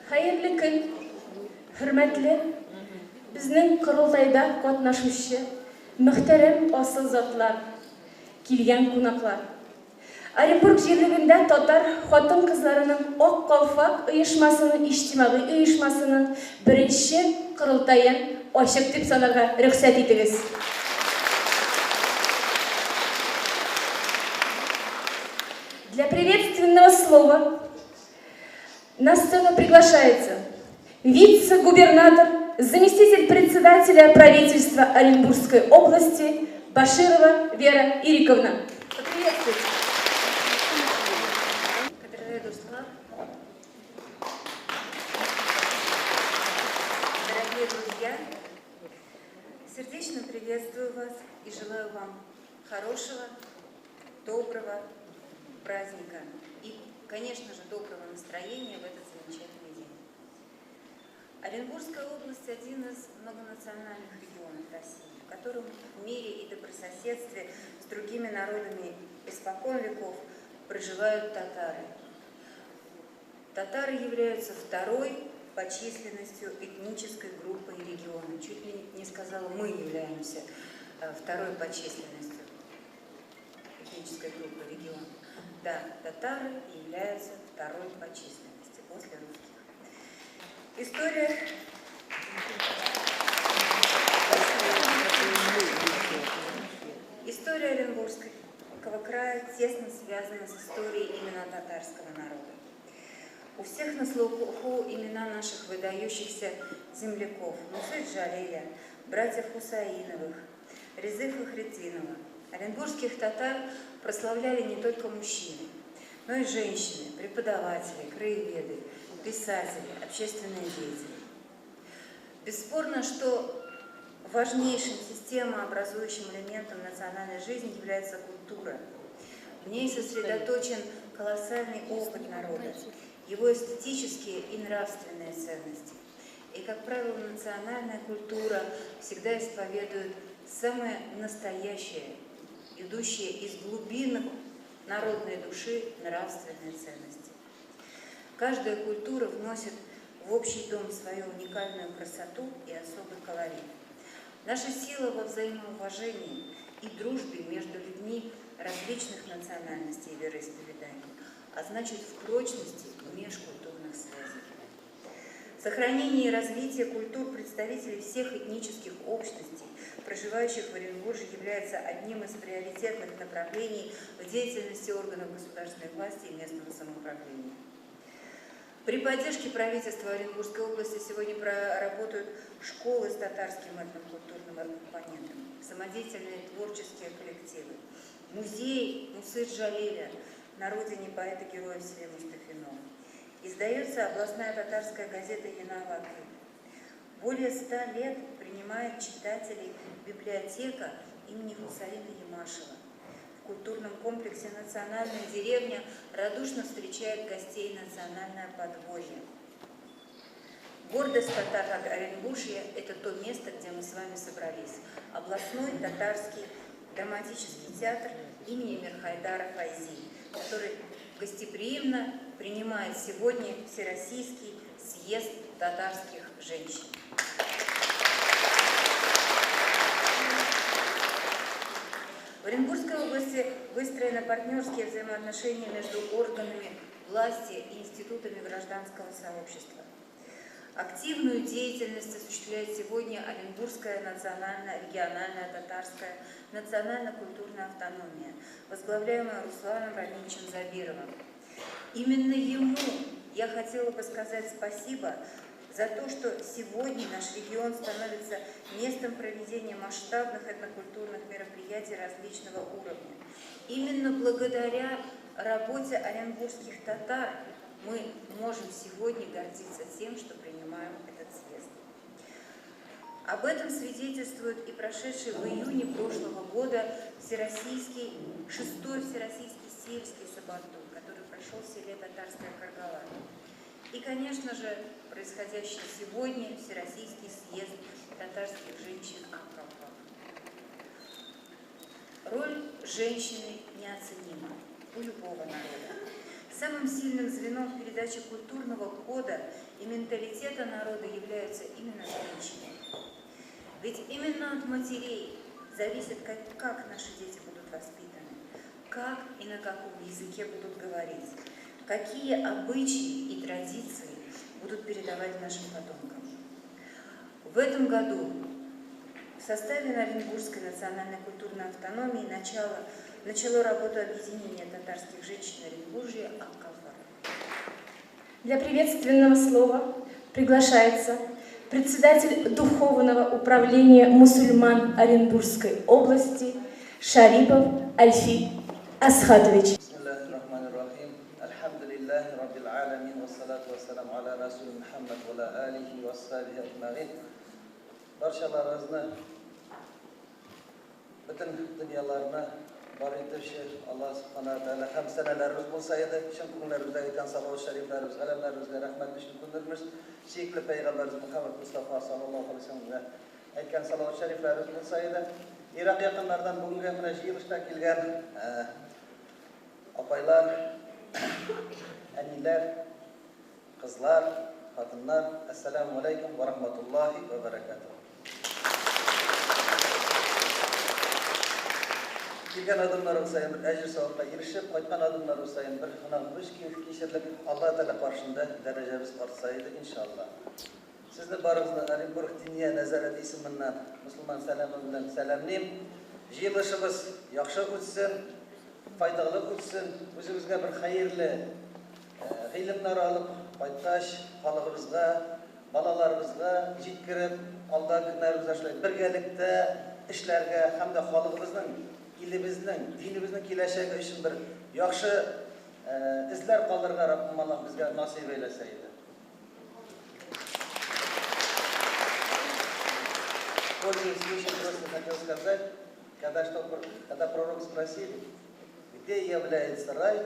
Хәерле көн, хөрмәтле безнең корылтайда катнашучы мөхтәрәм асыл затлар, килгән кунаклар. Оренбург җирлегендә татар хатын-кызларының Ак калфак оешмасының иҗтимагый оешмасының беренче корылтаен ачык дип санарга рөхсәт итегез. Для приветственного слова на сцену приглашается вице-губернатор, заместитель председателя правительства Оренбургской области Баширова Вера Ириковна. Поприветствуйте. Кадерле дуслар, дорогие друзья, сердечно приветствую вас и желаю вам хорошего, доброго праздника и, конечно же, доброго настроения в этот замечательный день. Оренбургская область – один из многонациональных регионов России, в котором в мире и добрососедстве с другими народами испокон веков проживают татары. Татары являются второй по численностью этнической группой региона. Чуть ли не сказала, мы являемся второй по численностью этнической группы региона. Да, татары являются второй по численности после русских. История Оренбургского края тесно связана с историей именно татарского народа. У всех на слуху имена наших выдающихся земляков: Мусы Джалиля, братьев Хусаиновых, Резы Фахретдинова. Оренбургских татар прославляли не только мужчины, но и женщины, преподаватели, краеведы, писатели, общественные деятели. Бесспорно, что важнейшим системообразующим элементом национальной жизни является культура. В ней сосредоточен колоссальный опыт народа, его эстетические и нравственные ценности. И, как правило, национальная культура всегда исповедует самое настоящее, идущие из глубин народной души нравственные ценности. Каждая культура вносит в общий дом свою уникальную красоту и особый колорит. Наша сила во взаимоуважении и дружбе между людьми различных национальностей и вероисповеданий, а значит, в прочности межкультурных связей. Сохранение и развитие культур представителей всех этнических общностей, проживающих в Оренбурге, является одним из приоритетных направлений в деятельности органов государственной власти и местного самоуправления. При поддержке правительства Оренбургской области сегодня работают школы с татарским этнокультурным компонентом, самодеятельные творческие коллективы, музей Мусы Джалиля на родине поэта-героя в селе Мустафино. Издается областная татарская газета «Янавакы». Более 100 лет принимает читателей библиотека имени Хусаина Ямашева. В культурном комплексе «Национальная деревня» радушно встречает гостей национальное подворье. Гордость татар Оренбуржья – это то место, где мы с вами собрались. Областной татарский драматический театр имени Мирхайдара Файзи, который гостеприимно принимает сегодня Всероссийский съезд татарских женщин. В Оренбургской области выстроены партнерские взаимоотношения между органами власти и институтами гражданского сообщества. Активную деятельность осуществляет сегодня Оренбургская национальная, региональная, татарская национально-культурная автономия, возглавляемая Русланом Рамильевичем Забировым. Именно ему я хотела бы сказать спасибо за то, что сегодня наш регион становится местом проведения масштабных этнокультурных мероприятий различного уровня. Именно благодаря работе оренбургских татар мы можем сегодня гордиться тем, что принимаем этот съезд. Об этом свидетельствует и прошедший в июне прошлого года всероссийский, шестой всероссийский сельский сабантуй, который прошел в селе Татарская Каргала. И, конечно же, происходящий сегодня всероссийский съезд татарских женщин Ак-Калфак. Роль женщины неоценима у любого народа. Самым сильным звеном в передаче культурного кода и и менталитета народа являются именно женщины. Ведь именно от матерей зависит, как наши дети будут воспитаны, как и на каком языке будут говорить, какие обычаи и традиции будут передавать нашим потомкам. В этом году в составе Оренбургской национальной культурной автономии начало работу объединение татарских женщин Оренбуржья «Ак-Калфак». Для приветственного слова приглашается председатель Духовного управления мусульман Оренбургской области Шарипов Альфи Асхатович. Баршаларыңызны, бөтен дөньяларны бар итүче Аллаһ субхана ва тааля һәм сәнәләребез булса иде, чын күңелләребездә әйткән салават шәрифләребез, галәмнәребезгә рәхмәт өчен күндермеш, сөекле пәйгамбәребез Мөхәммәд Мустафа саллаллаһу алейһи ва сәлләмгә әйткән салават шәрифләребез булса иде. Ирак якыннардан бүгенге менә җыелышта килгән апайлар, әниләр, кызлар, хатыннар, ассаламу алейкум ва рахматуллахи ва баракатуһ. Килгән адымнарыбыз саен бер әҗер савапка ирешеп, кайткан адымнарыбыз саен бер гөнаһыбыз кичерелеп, Аллаһ Тәгалә каршында дәрәҗәбез артса иде, иншалла. Сезне барыгызны Оренбург Диния нәзарәте исеменнән мусульман сәламе белән сәламлим. Җыелышыбыз яхшы үтсен, файдалы үтсен, үзебезгә бер хәерле гыйлемнәр алып кайткач, халыгыбызга, балаларыбызга җиткереп, алда көннәребездә шулай бергәлектә эшләргә һәм дә халыгыбызның, илебезнең, динебезнең киләчәге өчен бер яхшы эзләр калдырырга Раббым Аллаһ безгә насыйп әйләсә иде. Пользуясь случаем, просто хотел сказать, когда пророк спросили, где является рай,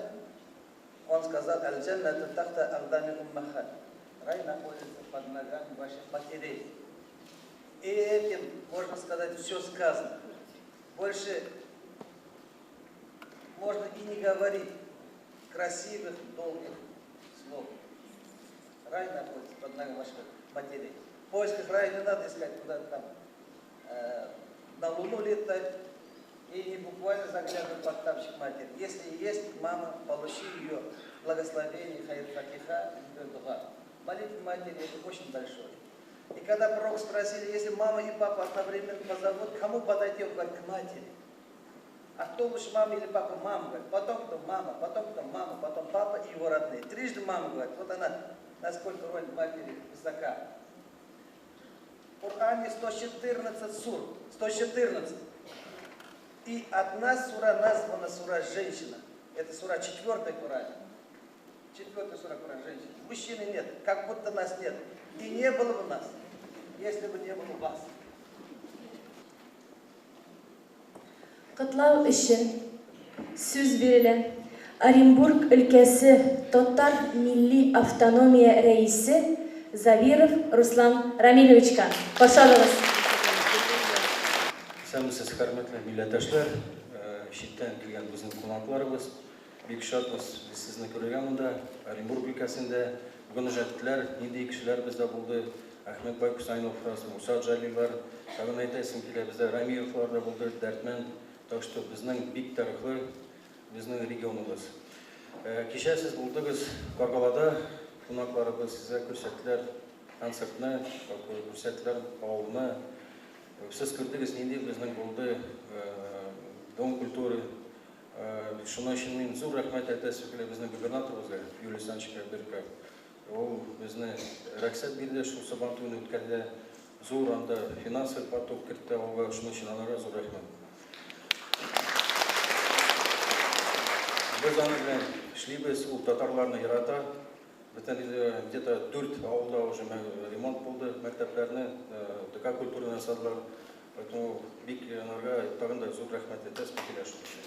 он сказал: «Аль-джаннату тахта агдами уммахат». Рай находится под ногами ваших матерей. И этим, можно сказать, все сказано. Больше можно и не говорить красивых, долгих слов. Рай находится под ногами ваших матерей. В поисках рая не надо искать куда-то там, на Луну летать и не буквально заглядывать под тапчик матери. Если есть мама, получи ее благословение, хайр фатиха, дуа. Молитва матери — это очень большое. И когда пророк спросили, если мама и папа одновременно позовут, кому подойти? Он говорит: к матери. А кто лучше, мама или папа? Мама, говорит. Потом кто? Мама, потом кто? Мама, потом папа и его родные. Трижды мама, говорит. Вот она, насколько роль матери высока. В Коране 114 сур. 114. И одна сура названа сура «Женщина». Это сура 4 в Коране. 4 сура Корана «Женщина». Мужчины нет, как будто нас нет. И не было бы нас, если бы не было вас. Котлау өчен сүз бирелә Оренбург өлкәсе Татар милли автономия рәисе Забиров Руслан Рамилевичка. Пожалуйста. Исәнмесез, хөрмәтле милләттәшләр, читтән килгән безнең кунакларыбыз. Бик шатбыз без сезне күрергә монда, Оренбург өлкәсендә. Бүген җәтләр, нинди кешеләр бездә булды? Әхмәт бай Кусайнов, Муса Джалилар, тагын әйтәсем килә, бездә Рамиловлар да булды, Дәртмән. Так что безнең бик тарихлы безнең регионыбыз. Кичә сез булдыгыз Каргалада, кунакларыбыз сезгә күрсәттеләр концертны, күрсәттеләр авылны. Сез күрдегез, нинди безнең булды Дом культуры. Шуның өчен мин зур рәхмәт әйтәсем килә безнең губернаторыбызга, Юлий Александровичка Берков. Ул безне рөхсәт бирде, шул Сабан туен үткәрде. Зур анда финансовый поток кертте авылга, шуның өчен аларга зур рәхмәт. Без аны белән эшлибез, ул татарларны ярата. Бөтен где-то 4 авылда уже ремонт булды, мәктәпләрне, ДК культураны ясадылар. Поэтому бик аларга тагын да зур рәхмәт әйтәсем килә шул өчен.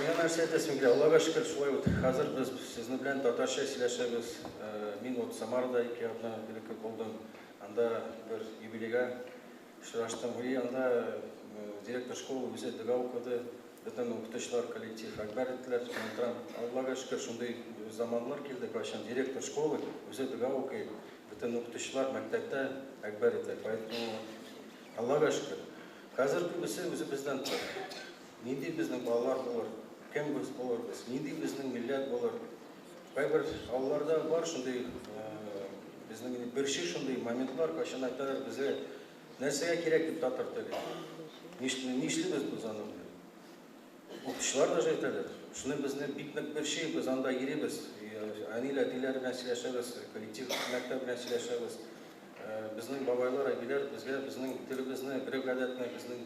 Миңа нәрсә әйтәсем килә, Аллага шөкер, шулай вот хәзер без сезнең белән татарча сөйләшәбез. Мин вот Самарада 2 атна элек булдым. Анда бер юбилейга очраштым. И анда директор школы үзе дога укыды. Бөтен укытучылар коллектив әкбәр иттеләр. Мин торам, Аллага шөкер, шундый заманнар килде, кайчан директор школы үзе дога укый, бөтен укытучылар мәктәптә әкбәр итә. Поэтому Аллага шөкер. Хәзер күбесе үзебездән тора. Нинди безнең балалар булыр, кем без булырбыз, нинди безнең милләт булыр. Кайбер авылларда бар шундый безнең берче шундый моментлар, кайчан әйтәләр безгә нәрсәгә кирәк дип татар теле. Нишлибез без аны белән? Укытучылар даже әйтәләр. Шуны безне бик нык берчи, без анда йөрибез. Әниләр, әтиләр белән сөйләшәбез, коллектив мәктәп белән сөйләшәбез. Безнең бабайлар, әбиләр безгә безнең телебезне, гореф-гадәтне, безнең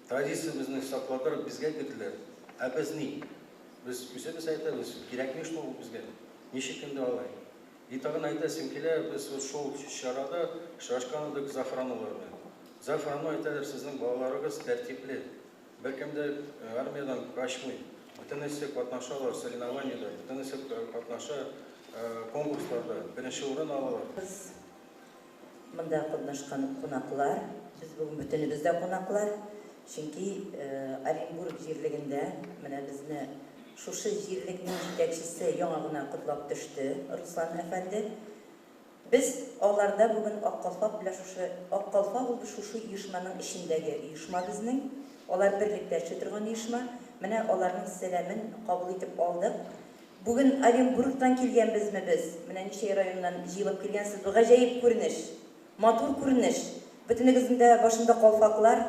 традициябезне сакладырып безгә бирделәр. Ә без ни? Без үзебез әйтәбез, кирәкми шул ул безгә. Ничек инде алай? И тагын әйтәсем килә, без вот шул чарада очрашкан идек Зафранулар белән. Зафрану әйтәләр, сезнең балаларыгыз тәртипле. Беркем дә армиядән качмый. Бөтенесе катнашалар соревнованиедә, бөтенесе катнаша конкурсларда, беренче урын алалар. Без монда катнашкан кунаклар, без бүген бөтенебез дә кунаклар, чөнки Оренбург җирлегендә менә безне шушы җирлекнең җитәкчесе яңа гына котлап төште, Руслан әфәнде. Без аларда бүген Ак калфак белән шушы, Ак калфак ул шушы оешманың эчендәге оешма безнең, алар берлектә эшли торган оешма, менә аларның сәламен кабул итеп алдык. Бүген Оренбургтан килгәнбезме без? Менә ничә районнан җыелып килгәнсез. Бу гаҗәеп күренеш. Матур күренеш. Бөтенегезнең дә башында калфаклар.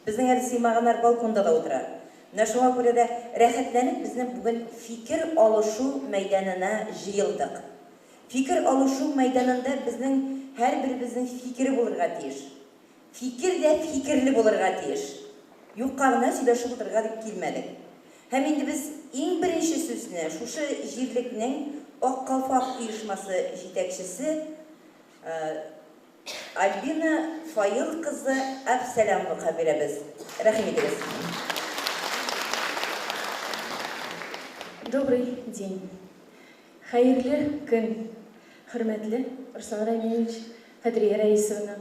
Безнең әле сыймаганнар балконда да утыра. Менә шуңа күрә дә рәхәтләнеп безнең бүген фикер алышу мәйданына җыелдык. Фикер алышу мәйданында безнең һәрберебезнең фикере булырга тиеш. Фикер дә фикерле булырга тиеш. Юкка гына сөйләшеп утырырга дип килмәдек. Һәм инде без иң беренче сүзне шушы җирлекнең Ак калфак оешмасы җитәкчесе Альбина Фаил кызы Әбсәләмовага бирәбез. Рәхим итегез. Добрый день. Хәерле көн, хөрмәтле Руслан Рамилевич, Кадрия Рәисовна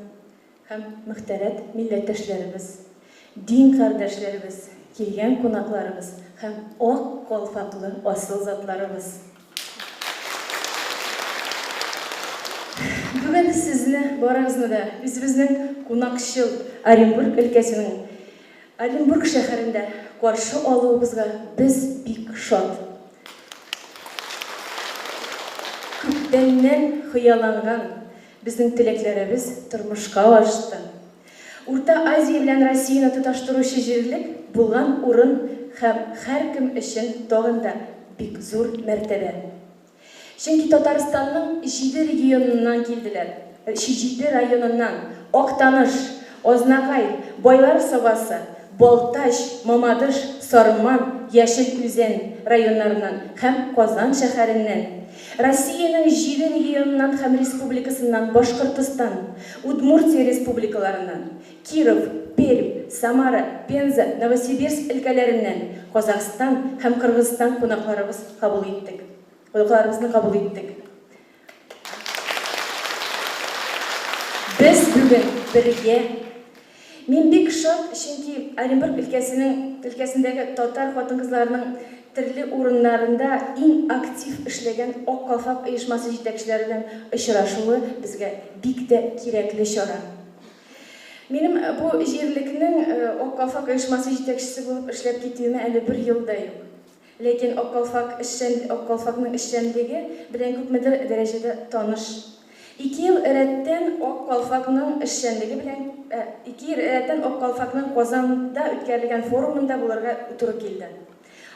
һәм мөхтәрәт милләттәшләребез, дин кардәшләребез, килгән кунакларыбыз һәм ак калфаклы асыл затларыбыз! Бүген сезне барыгызны да үзебезнең кунакчыл Оренбург өлкәсенең Оренбург шәһәрендә каршы алуыбызга без бик шат. Күптәннән хыялланган безнең теләкләребез тормышка ашты. Урта Азия белән Россияне тоташтыручы җирлек булган урын һәм һәркем өчен тагын да бик зур мәртәбә. Чөнки Татарстанның җиде регионыннан килделәр, җиде районыннан, Актаныш, Азнакай, Байлар Сабасы, Балтач, Мамадыш, Сарман, Яшел Үзән районнарыннан һәм Казан шәһәреннән, Россиянең җиде регионыннан һәм республикасыннан, Башкортостан, Удмуртия республикаларыннан, Киров, Пермь, Самара, Пенза, Новосибирск өлкәләреннән, Казахстан һәм Кыргызстан кунакларыбыз кабул иттек. Кунакларыбызны кабул иттек. Без бүген бергә. Мин бик шат, чөнки Оренбург өлкәсенең өлкәсендәге татар хатын-кызларының төрле урыннарында иң актив эшләгән Ак калфак оешмасы җитәкчеләре белән очрашуы безгә бик тә кирәкле чара. Минем бу җирлекнең Ак калфак оешмасы җитәкчесе булып эшләп китүемә әле бер ел да юк. Ләкин Ак калфак эшчән Ак калфакның эшчәнлеге белән күпмедер дәрәҗәдә таныш. Ике ел рәттән Ак калфакның эшчәнлеге белән ике ел рәттән Ак калфакның Казанда үткәрелгән форумында булырга туры килде.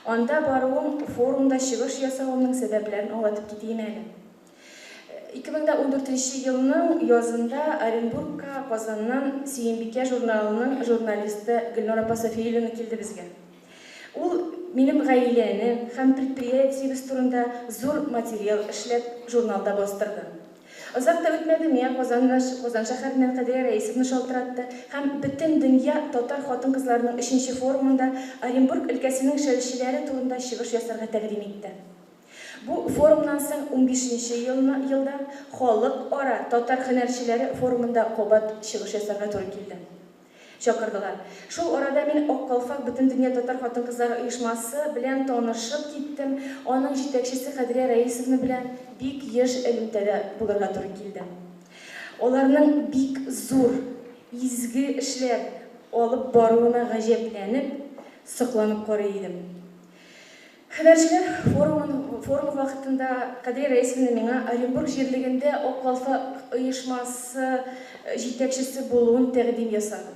Анда баруым, форумда чыгыш ясавымның сәбәпләрен аңлатып китием әле. 2014 елның язында Оренбургка Казаннан Сөембикә журналының журналисты Гөлнур апа Сафиуллина килде безгә. Ул минем гаиләне һәм предприятиебез турында зур материал эшләп, журналда бастырды. Озак та үтмәде, миңа Казан Казан шәһәреннән Кадрия Рәисовна шалтыратты һәм Бөтендөнья татар хатын-кызларының өченче форумында Оренбург өлкәсенең шәлчеләре турында чыгыш ясарга тәкъдим итте. Бу форумнан соң унбишенче елны елда Халыкара татар һөнәрчеләре форумында кабат чыгыш ясарга туры килде. Чакырдылар. Шул арада мин Ак калфак Бөтендөнья татар хатын-кызлары оешмасы белән танышып киттем, аның җитәкчесе Кадрия Рәисовна белән бик еш элемтәдә булырга туры килде. Аларның бик зур, изге эшләр алып баруына гаҗәпләнеп, сокланып карый идем. Һөнәрчеләр форумын форумы вакытында Кадрия Рәисовна миңа Оренбург җирлегендә Ак калфак оешмасы җитәкчесе булуын тәкъдим ясады.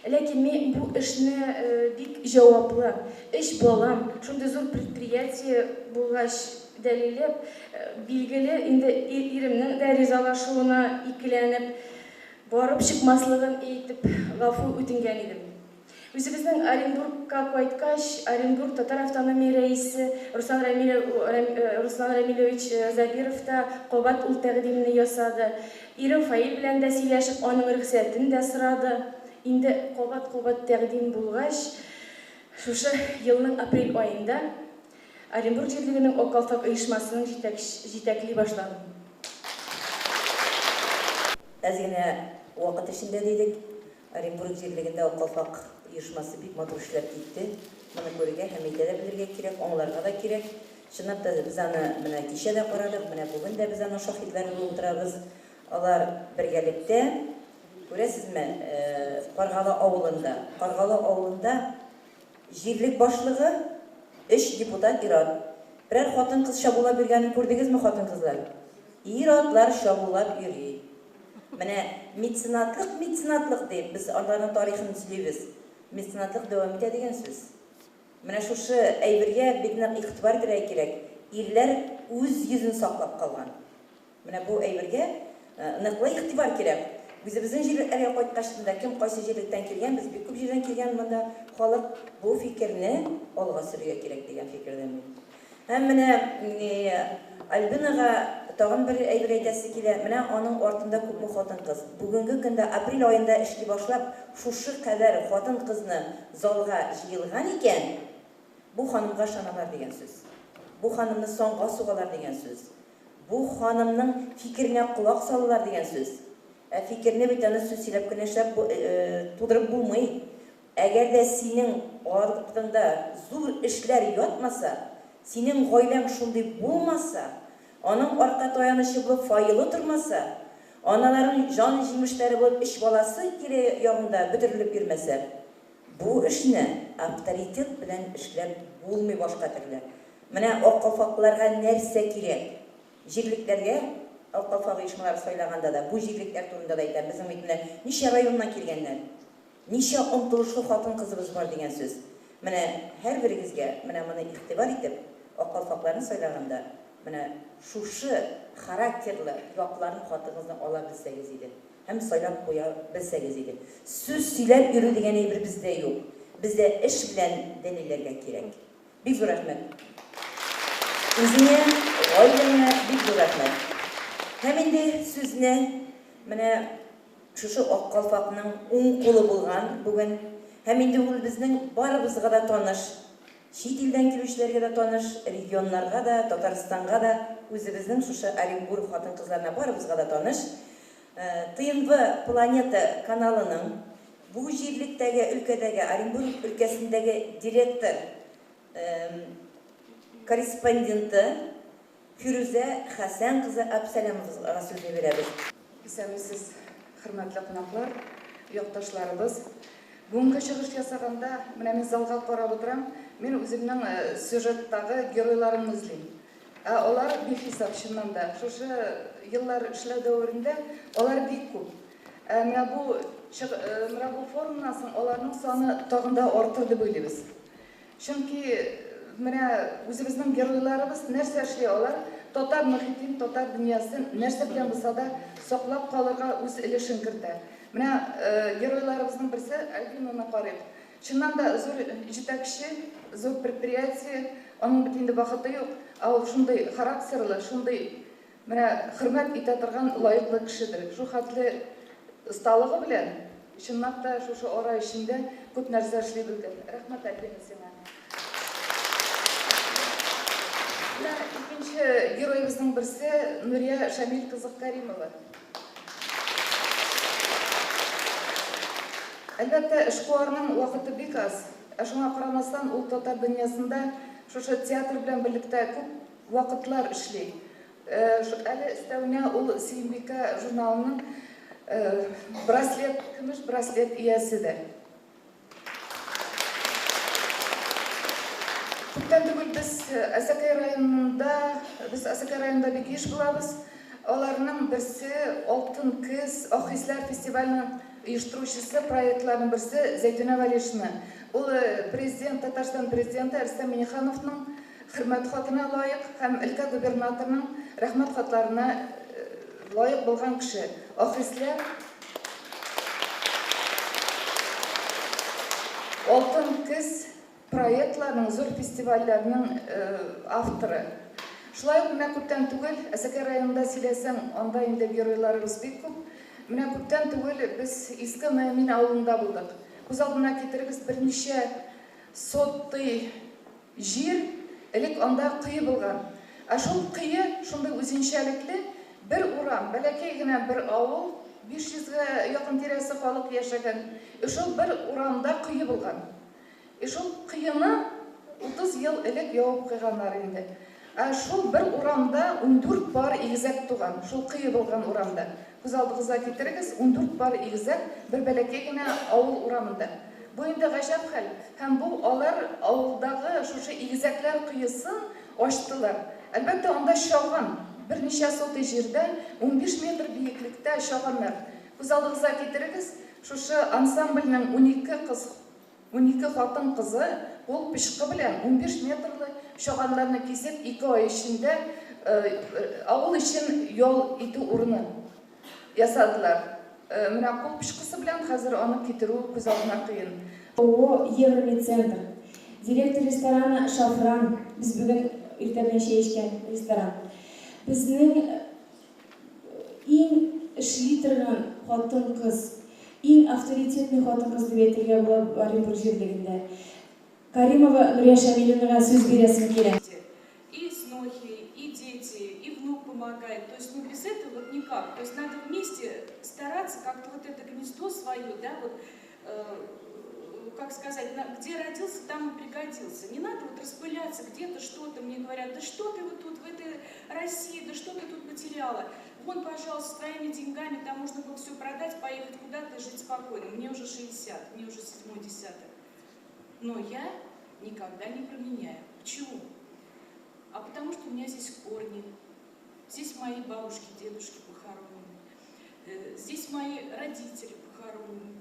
Ләкин мин бу эшне бик җаваплы, өч балам, шундый зур предприятие булгач дәлилләп, билгеле, инде иремнең дә ризалашуына икеләнеп, барып чыкмаслыгын әйтеп, гафу үтенгән идем. Үзебезнең Оренбургка кайткач, Оренбург татар автономия рәисе Руслан Руслан Рамилевич Забиров та кабат ул тәкъдимне ясады. Ирем Фаил белән дә сөйләшеп, аның рөхсәтен дә сорады. Инде кабат-кабат тәкъдим булгач, шушы елның апрель аенда Оренбург җирлегенең Ак калфак оешмасының җитәкли башладым. Әз генә вакыт эчендә дидек, Оренбург җирлегендә Ак калфак оешмасы бик матур эшләп китте. Моны күрергә һәм әйтә дә белергә кирәк, аңларга да кирәк. Чынлап та, без аны менә кичә дә карадык, менә бүген дә без аның шаһитләре булып утырабыз. Алар бергәлектә, күрәсезме, Каргалы авылында, Каргалы авылында җирлек башлыгы, өч депутат ир-ат. Берәр хатын-кыз чабулап йөргәнен күрдегезме, хатын-кызлар? Ир-атлар чабулап йөри. Менә меценатлык, меценатлык дип, без аларның тарихын сөйлибез. Меценатлык дәвам итә дигән сүз. Менә шушы әйбергә бик нык игътибар итәргә кирәк. Ирләр үз йөзен саклап калган. Менә бу әйбергә ныклы игътибар кирәк. Үзебезнең җирлекләргә кайткач та, кем кайсы җирлектән килгән, без бик күп җирдән килгән монда халык, бу фикерне алга сөрергә кирәк дигән фикердә мин. Һәм менә Альбинага тагын бер әйбер әйтәсе килә, менә аның артында күпме хатын-кыз. Бүгенге көндә апрель аенда эшли башлап, шушы кадәр хатын-кызны залга җыелган икән, бу ханымга ышаналар дигән сүз. Бу ханымны санга сугалар дигән сүз. Бу ханымның фикеренә колак салалар дигән сүз. Ә фикерне бит аны сүз сөйләп кенә эшләп тудырып булмый. Әгәр дә синең артыңда зур эшләр ятмаса, синең гаиләң шундый булмаса, аның арка таянычы булып Фаилы тормаса, аналарның җан җимешләре булып өч баласы тирә-ягыңда бөтерелеп йөрмәсә, бу эшне авторитет белән эшләп булмый башка төрле. Менә аккалфаклыларга нәрсә кирәк? Җирлекләргә Ак калфак оешмалары сайлаганда да, бу җирлекләр турында да әйтәм, безнең бит менә ничә районнан килгәннәр. Ничә омтылышлы хатын-кызыбыз бар дигән сүз. Менә һәрберегезгә менә моны игътибар итеп, ак калфакларны сайлаганда, менә шушы характерлы якларын хатыгызның ала белсәгез иде һәм сайлап куя белсәгез иде. Сүз сөйләп йөрү дигән әйбер бездә юк. Бездә эш белән дәлилләргә кирәк. Бик зур рәхмәт. Үзеңә, гаиләңә бик зур рәхмәт. Һәм инде сүзне менә Шушы Ак калфакның уң кулы булган бүген һәм инде ул безнең барыбызга да таныш, чит илдән килүчеләргә дә таныш, регионнарга да, Татарстанга да, үзебезнең шушы Оренбург хатын-кызларына барыбызга да таныш ТНВ Планета каналының бу җирлектәге, өлкәдәге, Оренбург өлкәсендәге директор, корреспонденты Фирүзә Хәсән кызы Әбсәләмовага сүзне бирәбез. Исәнмесез, хөрмәтле кунаклар, якташларыбыз. Бүгенге чыгыш ясаганда, менә мин залга карап утырам, мин үземнең сюжеттагы геройларымны эзлим. Ә алар бихисап, чыннан да. Шушы еллар эшләү дәверендә алар бик күп. Ә менә бу менә бу форумнан соң аларның саны тагын да артыр дип уйлыйбыз. Чөнки менә үзебезнең геройларыбыз нәрсә эшли алар? Татар мохитен, татар дөньясын нәрсә белән булса да саклап калырга үз өлешен кертә. Менә геройларыбызның берсе Альбинаны карыйк. Чыннан да зур җитәкче, зур предприятие, аның бит инде вакыты юк, ә ул шундый характерлы, шундый Менә хөрмәт итә торган лаеклы кешедер. Шул хәтле осталыгы белән, чынлап та, шушы ара эчендә күп нәрсә эшли белгән. Рәхмәт, Альбина, сиңа. Менә икенче героебызның берсе, Нурия Шамил кызы Каримова. Әлбәттә, эшкуарның вакыты бик аз. Ә шуңа карамастан, ул татар дөньясында шушы театр белән берлектә күп вакытлар эшли. Әле өстәвенә ул Сөембикә журналының браслет, көмеш браслет иясе дә. Күптән түгел без Әсәкәй районында, без Әсәкәй районында бик еш булабыз. Аларның берсе Алтын көз, Ак хисләр фестиваленең оештыручысы, проектларының берсе Зәйтүнә Вәлишина. Ул президент, Татарстан президенты Рөстәм Миңнехановның хөрмәт хатына лаек һәм өлкә губернаторының рәхмәт хатларына лаек булган кеше. Ак хисләр Алтын көз проектларының, зур фестивальләрнең авторы. Шулай ук менә күптән түгел, Әсәкәй районында сөйләсәң, анда инде геройларыбыз бик күп. Менә күптән түгел без Иске Мөэмин авылында булдык. Күз алдына китерегез, берничә сотый җир, элек анда кое булган. Ә шул кое шундый үзенчәлекле, бер урам, бәләкәй генә бер авыл, 500 гә якын тирәсе халык яшәгән, и шул бер урамда кое булган. И шул коены 30 ел элек ябып куйганнар инде. Ә шул бер урамда 14 пар игезәк туган, шул кое булган урамда. Күз алдыгызга китерегез, 14 пар игезәк бер бәләкәй генә авыл урамында. Бу инде гаҗәп хәл. Һәм бу алар авылдагы шушы игезәкләр коесын ачтылар. Әлбәттә, анда чаган, берничә сотый җирдә, 15 метр биеклектә чаганнар. Күз алдыгызга китерегез, шушы ансамбльнең 12 кыз, 12 хатын-кызы кул пычкы белән 15 метрлы чаганнарны кисеп, 2 ай эчендә авыл өчен ял итү урыны ясадылар. Менә кул пычкысы белән хәзер аны китерү күз алдына кыен. ООО Евромедцентр, директор ресторана Шафран, без бүген иртә белән чәй эчкән ресторан. Безнең иң эшли торган хатын-кыз, иң авторитетный хатын-кыз дип әйтергә була Оренбург җирлегендә. Каримова Нурия Шамилевнага сүз бирәсем килә. И снохи, и дети, и внук помогает. То есть, ну, без этого вот никак. То есть надо вместе стараться как-то вот это гнездо свое, да, вот, как сказать, где родился, там и пригодился. Не надо вот распыляться где-то что-то. Мне говорят, да что ты вот тут в этой России, да что ты тут потеряла. Вон, пожалуйста, с твоими деньгами там можно было все продать, поехать куда-то и жить спокойно. Мне уже 60, мне уже седьмой десяток. Но я никогда не променяю. Почему? А потому что у меня здесь корни, здесь мои бабушки, дедушки похоронены, здесь мои родители похоронены.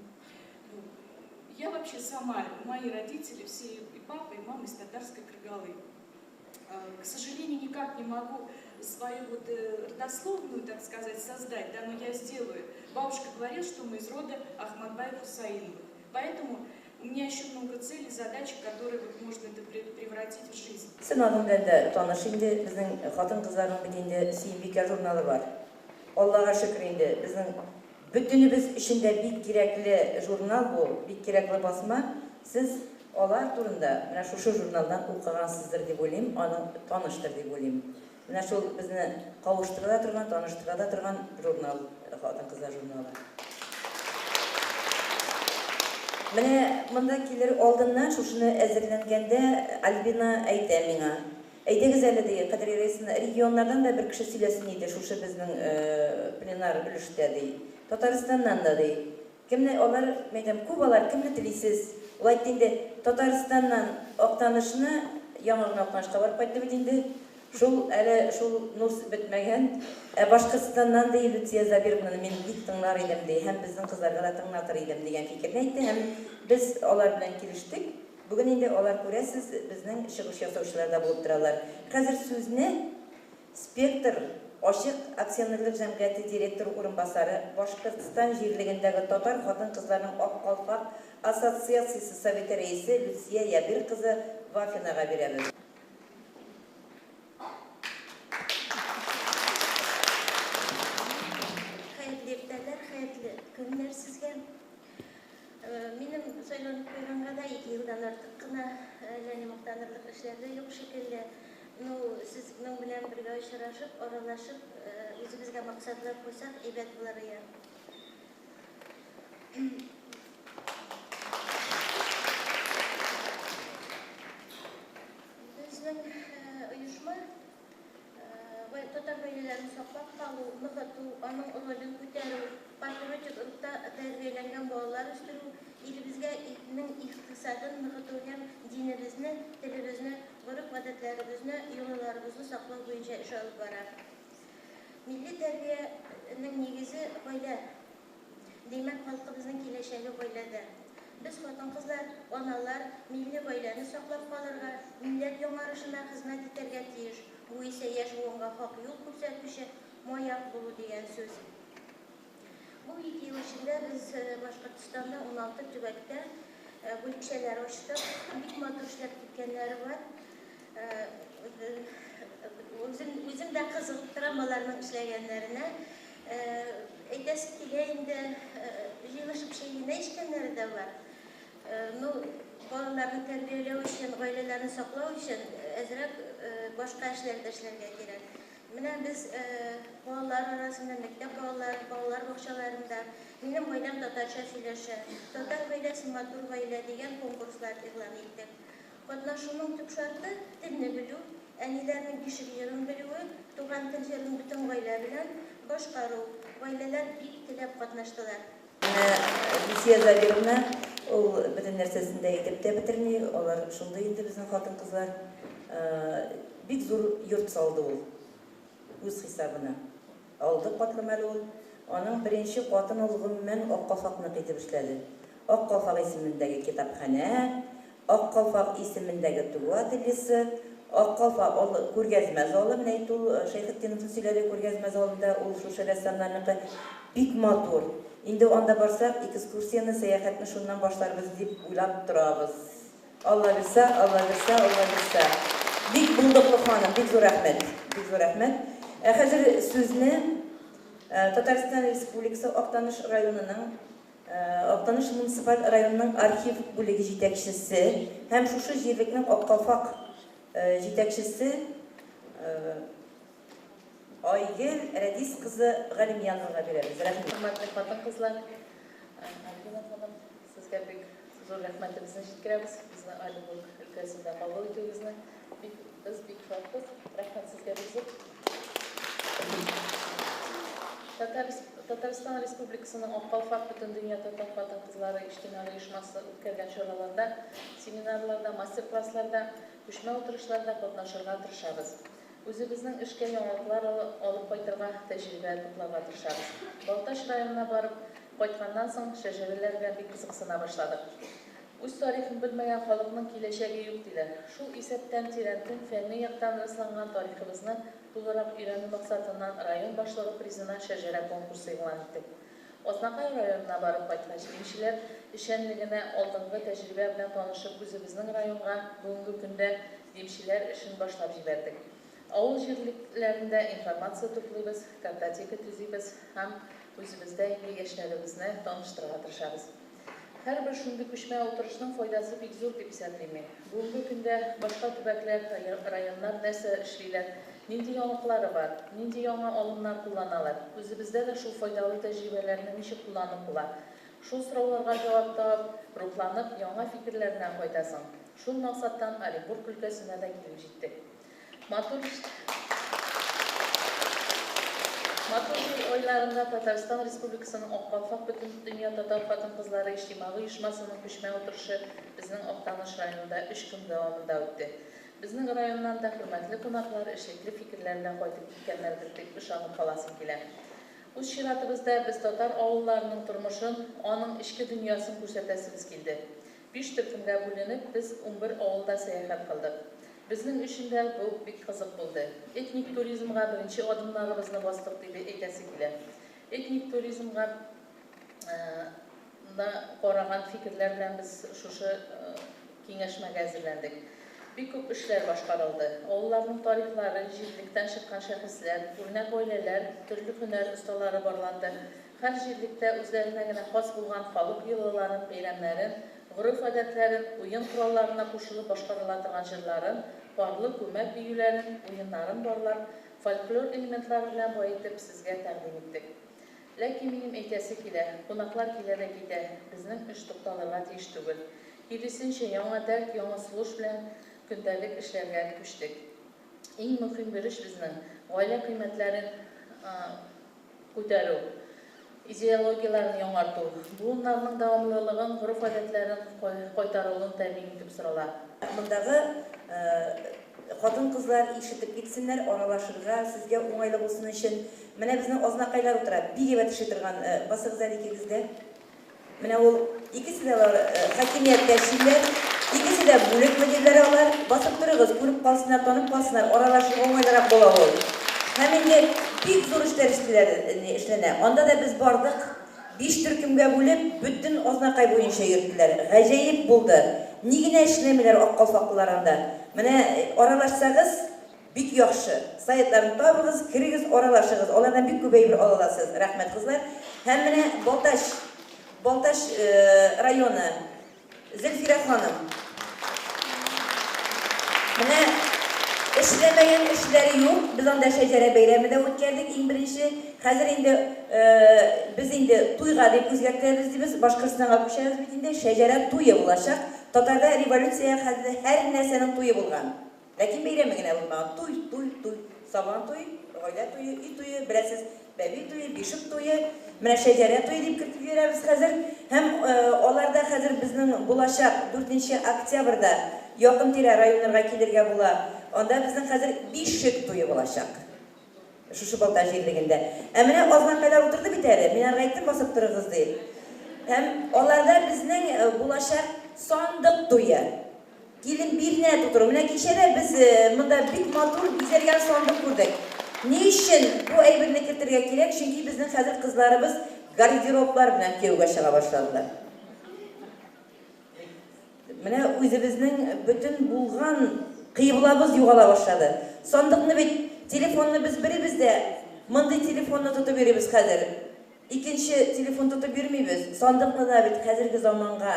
Я вообще сама, мои родители, все, и папа, и мама из татарской Каргалы. К сожалению, никак не могу свою вот родословную, так сказать, создать, да, но я сделаю. Бабушка говорила, что мы из рода Ахмадбаев Хусаиновых. Поэтому у меня еще много целей, задач, которые вот можно это превратить в жизнь. Син аның белән дә таныш инде, безнең хатын-кызларның бит инде Сөембикә журналы бар. Аллага шөкер инде, безнең бөтенебез өчен дә бик кирәкле журнал бу, бик кирәкле басма. Сез алар турында менә шушы журналдан укыгансыздыр дип уйлыйм, аның таныштыр дип уйлыйм. Менә шул безне кавыштыра да торган, таныштыра да торган журнал, хатын-кызлар журналы. Менә монда килер алдыннан шушыны әзерләнгәндә Альбина әйтә миңа. Әйдәгез әле, ди, Кадрия Раисовна, регионнардан да бер кеше сөйләсен иде шушы безнең пленар өлештә, ди. Татарстаннан да, ди. Кемне алар, мәйтәм, күп алар, кемне телисез? Ул әйтте инде, Татарстаннан Актанышны, яңа гына Актанышка барып кайтты бит инде. Шул әле шул нус бетмәгән. Ә Башкортстаннан, ди, Люция Забировнаны мин бик тыңлар идем, ди, һәм безнең кызларга да тыңлатыр идем дигән фикерне әйтте һәм без алар белән килештек. Бүген инде алар, күрәсез, безнең чыгыш ясаучылар да булып торалар. Хәзер сүзне Спектр ачык акционерлык җәмгыяте директоры урынбасары, Башкортстан җирлегендәге татар хатын-кызларының Ак калфак ассоциациясе советы рәисе Люция Ябир кызы Вафинага бирәбез. Хәерле иртәләр, хәерле көннәр сезгә. Минем сайланып куйганга да 2 елдан артык кына, әллә ни мактанырлык эшләр дә юк шикелле. Ну, сезнең белән бергә очрашып, аралашып, үзебезгә максатлар куйсак, әйбәт булыр иде. гореф-гадәтләрен саклап калу, ныгыту, аның ролен күтәрү, патриотик рухта тәрбияләнгән балалар үстерү, илебезгә нең икътисадын ныгыту һәм динебезне, телебезне, гореф-гадәтләребезне, йолаларыбызны саклау буенча эш алып бара. Милли тәрбиянең нигезе, гаилә. Димәк, халкыбызның киләчәге гаиләдә. Без, хатын-кызлар, аналар, милли гаиләне саклап калырга, милләт яңарышына хезмәт итәргә тиеш. Бу исә яшь буынга хак юл күрсәтүче маяк булу дигән сүз. Бу ике ел эчендә без Башкортстанда 16 төбәктә бүлекчәләр ачтык. Бик матур эшләп киткәннәре бар. Үзем, үзем дә кызыгып торам аларның эшләгәннәренә. Әйтәсе килә инде, җыелышып чәй генә эчкәннәре дә бар. Ну, балаларны тәрбияләү өчен, гаиләләрне саклау өчен әзрәк башка эшләр дә эшләргә кирәк. Менә без балалар арасында, мәктәп балалары, балалар бакчаларында «Минем гаиләм татарча сөйләшә», «Татар гаиләсе матур гаилә» дигән конкурслар игълан иттек. Катнашуның төп шарты, телне белү, әниләрнең бишек җырын белүе, Туган тел җырын бөтен гаилә белән башкару. Гаиләләр бик теләп катнаштылар. Менә Люция Забировна, ул бөтен нәрсәсен дә әйтеп тә бетерми, алар шундый инде безнең хатын-кызлар. Бик зур йорт салды ул үз хисабына. Алды катлы мәл ул. Аның беренче катын ул гомумән Ак калфакныкы итеп эшләде. Ак калфак исемендәге китапханә, Ак калфак исемендәге тегү ательесы, Ак калфак ул күргәзмә залы, менә әйтте ул Шәйхетдиновны сөйләде, күргәзмә залында ул шушы рәссамнарныкы бик матур. Инде анда барсак, экскурсияне, сәяхәтне шуннан башларбыз дип уйлап торабыз. Алла бирса, Алла бирса, Алла бирса. Бик булдыклы ханым, бик зур рәхмәт. Бик зур рәхмәт. Ә хәзер сүзне Татарстан Республикасы Актаныш районының Актаныш муниципаль районының архив бүлеге җитәкчесе һәм шушы җирлекнең Ак калфак җитәкчесе Айгөл Рәдис кызы Галимьяновага бирәбез. Рәхмәт. Хөрмәтле хатын-кызлар, Альбина ханым, сезгә бик зур рәхмәтебезне җиткерәбез. Безне Оренбург өлкәсендә кабул итүегезне бик без бик шатбыз. Рәхмәт сезгә бик зур. Татарстан Республикасының Ак калфак Бөтендөнья татар хатын-кызлары иҗтимагый оешмасы үткәргән чараларда, семинарларда, мастер-классларда, күчмә утырышларда катнашырга тырышабыз. Үзебезнең эшкә яңалыклар алып кайтырга, тәҗрибә тупларга тырышабыз. Балтач районына барып кайтканнан соң, шәҗәрәләр белән бик кызыксына башладык. Үз тарихын белмәгән халыкның киләчәге юк, диләр. Шул исәптән тирәнтен фәнни яктан расланган тарихыбызны тулырак өйрәнү максатыннан район башлыгы призына шәҗәрә конкурсы игълан иттек. Азнакай районына барып кайткач, димчеләр эшчәнлегенә алдынгы тәҗрибә белән танышып үзебезнең районга бүгенге көндә димчеләр эшен башлап җибәрдек. Авыл җирлекләрендә информация туплыйбыз, картотека төзибез һәм үзебездә инде яшьләребезне таныштырырга тырышабыз. Һәрбер шундый күчмә утырышның файдасы бик зур дип исәплим мин. Бүгенге көндә башка төбәкләр, районнар нәрсә эшлиләр, нинди яңалыклары бар, нинди яңа алымнар кулланалар, үзебездә дә шул файдалы тәҗрибәләрне ничек кулланып була? Шул сорауларга җавап табып, рухланып, яңа фикерләр белән кайтасың. Шул максаттан Оренбург өлкәсенә дә килеп җиттек. Матур Матур җәй айларында Татарстан Республикасының Ак калфак Бөтендөнья татар хатын-кызлары иҗтимагый оешмасының күчмә утырышы безнең Актаныш районында өч көн дәвамында үтте. Безнең районнан да хөрмәтле кунаклар эшлекле фикерләр белән кайтып киткәннәрдер дип ышанып каласым килә. Үз чиратыбызда без татар авылларының тормышын, аның эчке дөньясын күрсәтәсебез килде. Биш төркемгә бүленеп, без 11 авылда сәяхәт кылдык. Безнең өчен дә бу бик кызык булды. Этник туризмга беренче адымнарыбызны бастык дип әйтәсе килә. Этник туризмга да караган фикерләр белән без шушы киңәшмәгә әзерләндек. Бик күп эшләр башкарылды. Авылларның тарихлары, җирлектән чыккан шәхесләр, үрнәк гаиләләр, төрле һөнәр осталары барланды. Һәр җирлектә үзләренә генә хас булган халык йолаларын, бәйрәмнәрен, гореф-гадәтләрен, уен коралларына кушылып башкарыла торган җырларын, парлы күмәк биюләрен, уеннарын барлап, фольклор элементлары белән баетып, сезгә тәкъдим иттек. Ләкин минем әйтәсе килә, кунаклар килә дә китә, безнең эш тукталырга тиеш түгел. Киресенчә, яңа дәрт, яңа сулыш белән көндәлек эшләргә күчтек. Иң мөһим бурыч безнең, гаилә кыйммәтләрен күтәрү, идеологияләрен яңарту, буыннарның дәвамлылыгын, гореф-гадәтләрен кайтарылуын тәэмин итү сорала. Мондагы хатын-кызлар ишетеп китсеннәр, аралашырга сезгә уңайлы булсын өчен. Менә безнең азнакайлар утыра, бик әйбәт эшли торган. Басыгыз әле икегез дә. Менә ул икесе дә алар хакимияттә эшлиләр, икесе дә бүлек мөдирләре алар. Басып торыгыз, күреп калсыннар, танып калсыннар, аралашырга уңайлырак була ул. Һәм инде бик зур эшләр эшлиләр, эшләнә. Анда да без бардык, биш төркемгә бүлеп, бөтен Азнакай буенча йөрттеләр. Гаҗәеп булды. Ни генә эшләмиләр ак калфаклылар анда. Менә аралашсагыз, Бик яхшы. Сайтларын табыгыз, керегез, аралашыгыз. Алардан бик күп әйбер ала аласыз. Рәхмәт, кызлар. Һәм менә Балтач, Балтач районы. Зөлфирә ханым. Менә эшләмәгән эшләре юк. Без анда шәҗәрә бәйрәме дә үткәрдек иң беренче. Хәзер инде без инде туйга дип үзгәртәбез дибез. Башкортстанга күчәбез бит инде. Шәҗәрә туе булачак. Татарда революциягә хәтле һәр нәрсәнең туе булган. Ләкин бәйрәме генә булмаган. Туй, туй, туй. Сабан туй, гаилә туе, өй туе, беләсез, бәби туе, бишек туе, менә шәҗәрә туе дип кертеп җибәрәбез хәзер. Һәм аларда хәзер безнең булачак дүртенче октябрьдә якын-тирә районнарга килергә була. Анда безнең хәзер бишек туе булачак. Шушы Балта җирлегендә. Ә менә азнакайлар утырды бит әле, мин аларга әйттем басып торыгыз дип. Һәм аларда безнең булачак сандык туе. Килен бирнә тутыру. Менә кичә дә без монда бик матур бизәлгән сандык күрдек. Ни өчен бу әйберне кертергә кирәк? Чөнки безнең хәзер кызларыбыз гардероблар белән кияүгә чыга башладылар. Менә үзебезнең бөтен булган кыйблабыз югала башлады. Сандыкны бит, телефонны без беребез дә мондый телефонны тотып йөрибез хәзер. Икенче телефон тотып йөрмибез. Сандыкны да бит хәзерге заманга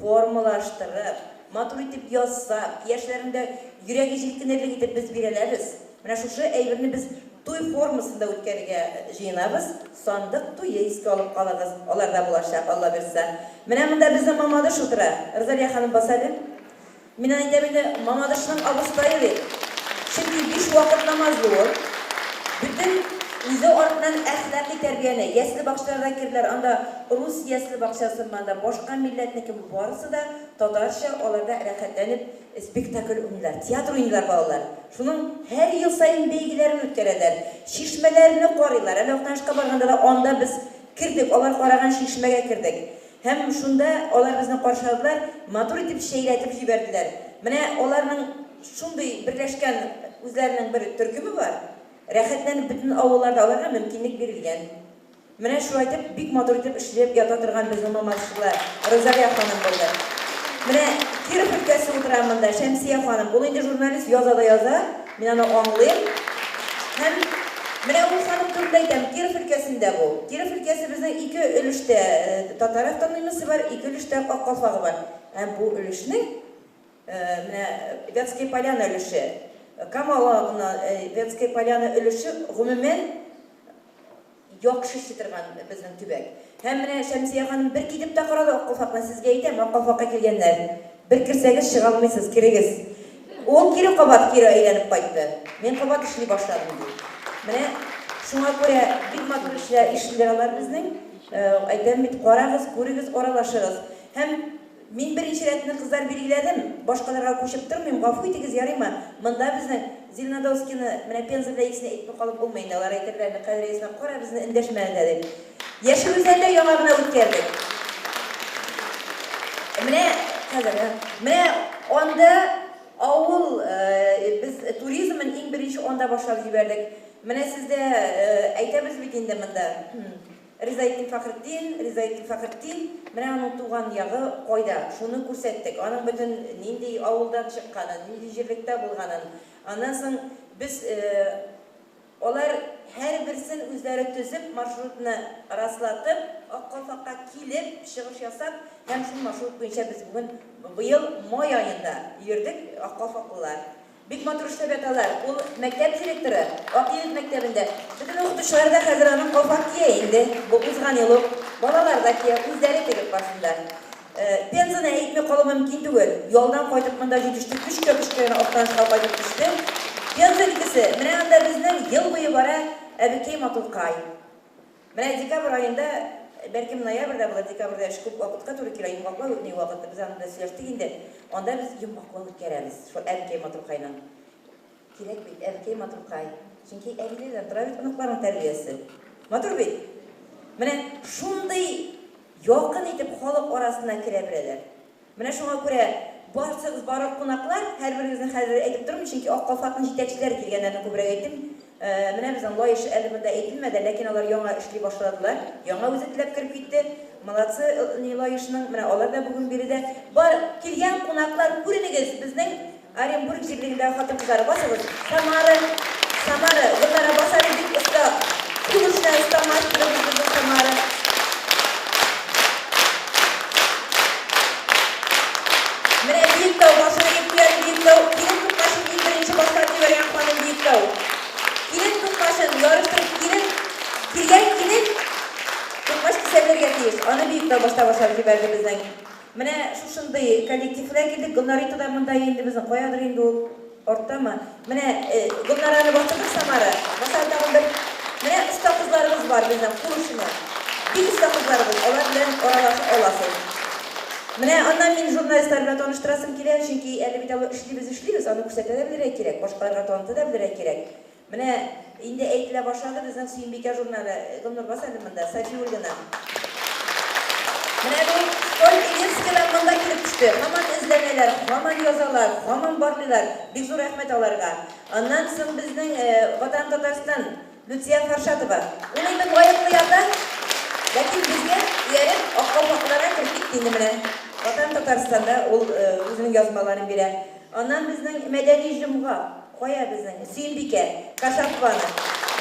формалаштырып, матур итеп ясап, яшьләрнең дә йөрәге җилкенерлек итеп без бирәләбез. Менә шушы әйберне без туй формасында үткәрергә җыенабыз. Сандык туе искә алып калыгыз, аларда булачак, Алла бирса. Менә монда безнең Мамадыш утыра. Розалия ханым, бас әле. Мин аны әйтәм инде, Мамадышның абыстае дип. Чөнки биш вакыт намазлы ул. Бөтен үзе артыннан әхлакый тәрбияне, ясле бакчаларда керделәр, анда рус ясле бакчасымы, анда башка милләтнекеме, барысы да татарча, аларда рәхәтләнеп спектакль уйныйлар, театр уйныйлар балалар. Шуның һәр ел саен бәйгеләрен үткәрәләр, чишмәләрне карыйлар. Әле Актанышка барганда да анда без кердек, алар караган чишмәгә кердек. Һәм шунда алар безне каршы алдылар, матур итеп чәйләтеп җибәрделәр. Менә аларның шундый берләшкән үзләренең бер төркеме бар, рәхәтләнеп бөтен авылларда аларга мөмкинлек бирелгән. Менә шулай итеп бик матур итеп эшләп ята торган безнең мамадышлылар, Розалия ханым булды. Менә Киров өлкәсе утыра монда, Шәмсия ханым, ул инде журналист, яза да яза, мин аны аңлыйм. Һәм менә ул ханым турында әйтәм, Киров өлкәсендә бу. Киров өлкәсе безнең ике өлештә татар автономиясе бар, ике өлештә ак калфагы бар. Ә бу өлешнең менә Вятская Поляна өлеше, Кама Аланына Вятская Поляна өлеше гомумән Яхшы эшли торган безнең төбәк. Һәм менә Шәмсия ханым бер китеп тә карады Ак калфакны, сезгә әйтәм, Ак калфакка килгәннәр, бер керсәгез чыга алмыйсыз, керегез. Ул кире кабат кире әйләнеп кайтты. Мин кабат эшли башладым, ди. Менә шуңа күрә бик матур эшләр эшлиләр алар безнең. Әйтәм бит, карагыз, күрегез, аралашыгыз. Һәм Мин беренче рәтне, кызлар, билгеләдем, башкаларга күчеп тормыйм, гафу итегез, ярыймы? Монда безнең Зеленодольскийны, менә Пенза белән икесен әйтми калып булмый инде, алар әйтерләр инде, Кадер Рәисовна, кара, безне эндәшмәде дә, дип. Яшел Үзәндә яңа гына үткәрдек. Менә хәзер, менә анда авыл, без туризмын иң беренче анда башлап җибәрдек. Менә сездә әйтәбез бит инде монда. Ризаэтдин Фәхретдин, Ризаэтдин Фәхретдин, менә аның туган ягы кайда, шуны күрсәттек, аның бөтен нинди авылдан чыкканын, нинди җирлектә булганын. Аннан соң без, алар һәрберсен үзләре төзеп, маршрутны раслатып, Ак калфакка килеп, чыгыш ясап, һәм шул маршрут буенча без бүген, быел май аенда йөрдек, Ак калфаклылар. Бик матур эшләп яталар. Ул мәктәп директоры, Акъегет мәктәбендә. Бөтен укытучылар да хәзер аның калфак кия инде. Бу узган ел ук. Балалар да кия, үзләре тегеп башында. Пензаны әйтми калу мөмкин түгел. Ялдан кайтып монда җитеште, көчкә-көчкә генә Актанышка кайтып төште. Пенза өлкәсе, менә анда безнең ел буе бара Әбекәй матуркай. Менә декабрь аенда, бәлкем ноябрьдә булыр, декабрьдә эш күп вакытка туры килә, йомгаклау ни вакыты, без аны да сөйләштек инде. Анда без йомгаклау үткәрәбез, шул Әбекәй матуркайның. Кирәк бит, әбекәй матуркай. Чөнки әбиләрдән тора бит оныкларның тәрбиясе. Матур бит? Менә шундый якын итеп халык арасына керә беләләр. Менә шуңа күрә барсыгыз, барлык кунаклар, һәрберегезне хәзер әйтеп тормыйм, чөнки Ак калфакның җитәкчеләре килгәннәрне күбрәк әйтим. Менә безнең Лаеш әле монда әйтелмәде, ләкин алар яңа эшли башладылар. Яңа үзе теләп кереп китте. Молодцы, ни Лаешның, менә алар да бүген биредә. Бар, килгән кунаклар, күренегез, безнең Оренбург җирлегендәге хатын-кызлары, басыгыз. Самара, Самара, Гөлнара баса әле бик оста. Кул эшенә оста мастерыбыз безнең Самара. Менә Биектау, башын иеп куя әле Биектау. Килен тукмачын иң беренче башлап җибәргән ханым Биектау. Килен тукмачын ярыштырып килен, килгән килен тукмач кисә белергә тиеш. Аны Биектау башта башлап җибәрде безнең. Менә шушындый коллектив белән килдек. Гөлнарита да монда инде безнең. Каядыр инде ул? Арттамы? Менә Гөлнараны бастырдык, Самара. Басар тагын бер. Менә оста кызларыбыз бар безнең, кул эшенә. Бик оста кызларыбыз, алар белән аралаша аласыз. Менә аннан мин журналистлар белән таныштырасым килә, чөнки әле бит алар эшлибез, эшлибез, аны күрсәтә дә белергә кирәк, башкаларга таныта да белергә кирәк. Менә инде әйтелә башлады безнең Сөембикә журналы. Гөлнур, бас әле монда. Сафиуллина. Менә бу Соль Илецкидан монда килеп төште. Һаман эзләнәләр, һаман язалар, һаман барлыйлар. Бик зур рәхмәт аларга. Аннан соң безнең Ватан Татарстан Люция Фаршатова. Ул инде лаеклы ялда, ләкин безгә ияреп Ак калфаклыларга кереп китте инде менә. Ватан Татарстанда ул үзенең язмаларын бирә. Аннан безнең Мәдәни җомга. Кая безнең Сөембикә, Кашапованы,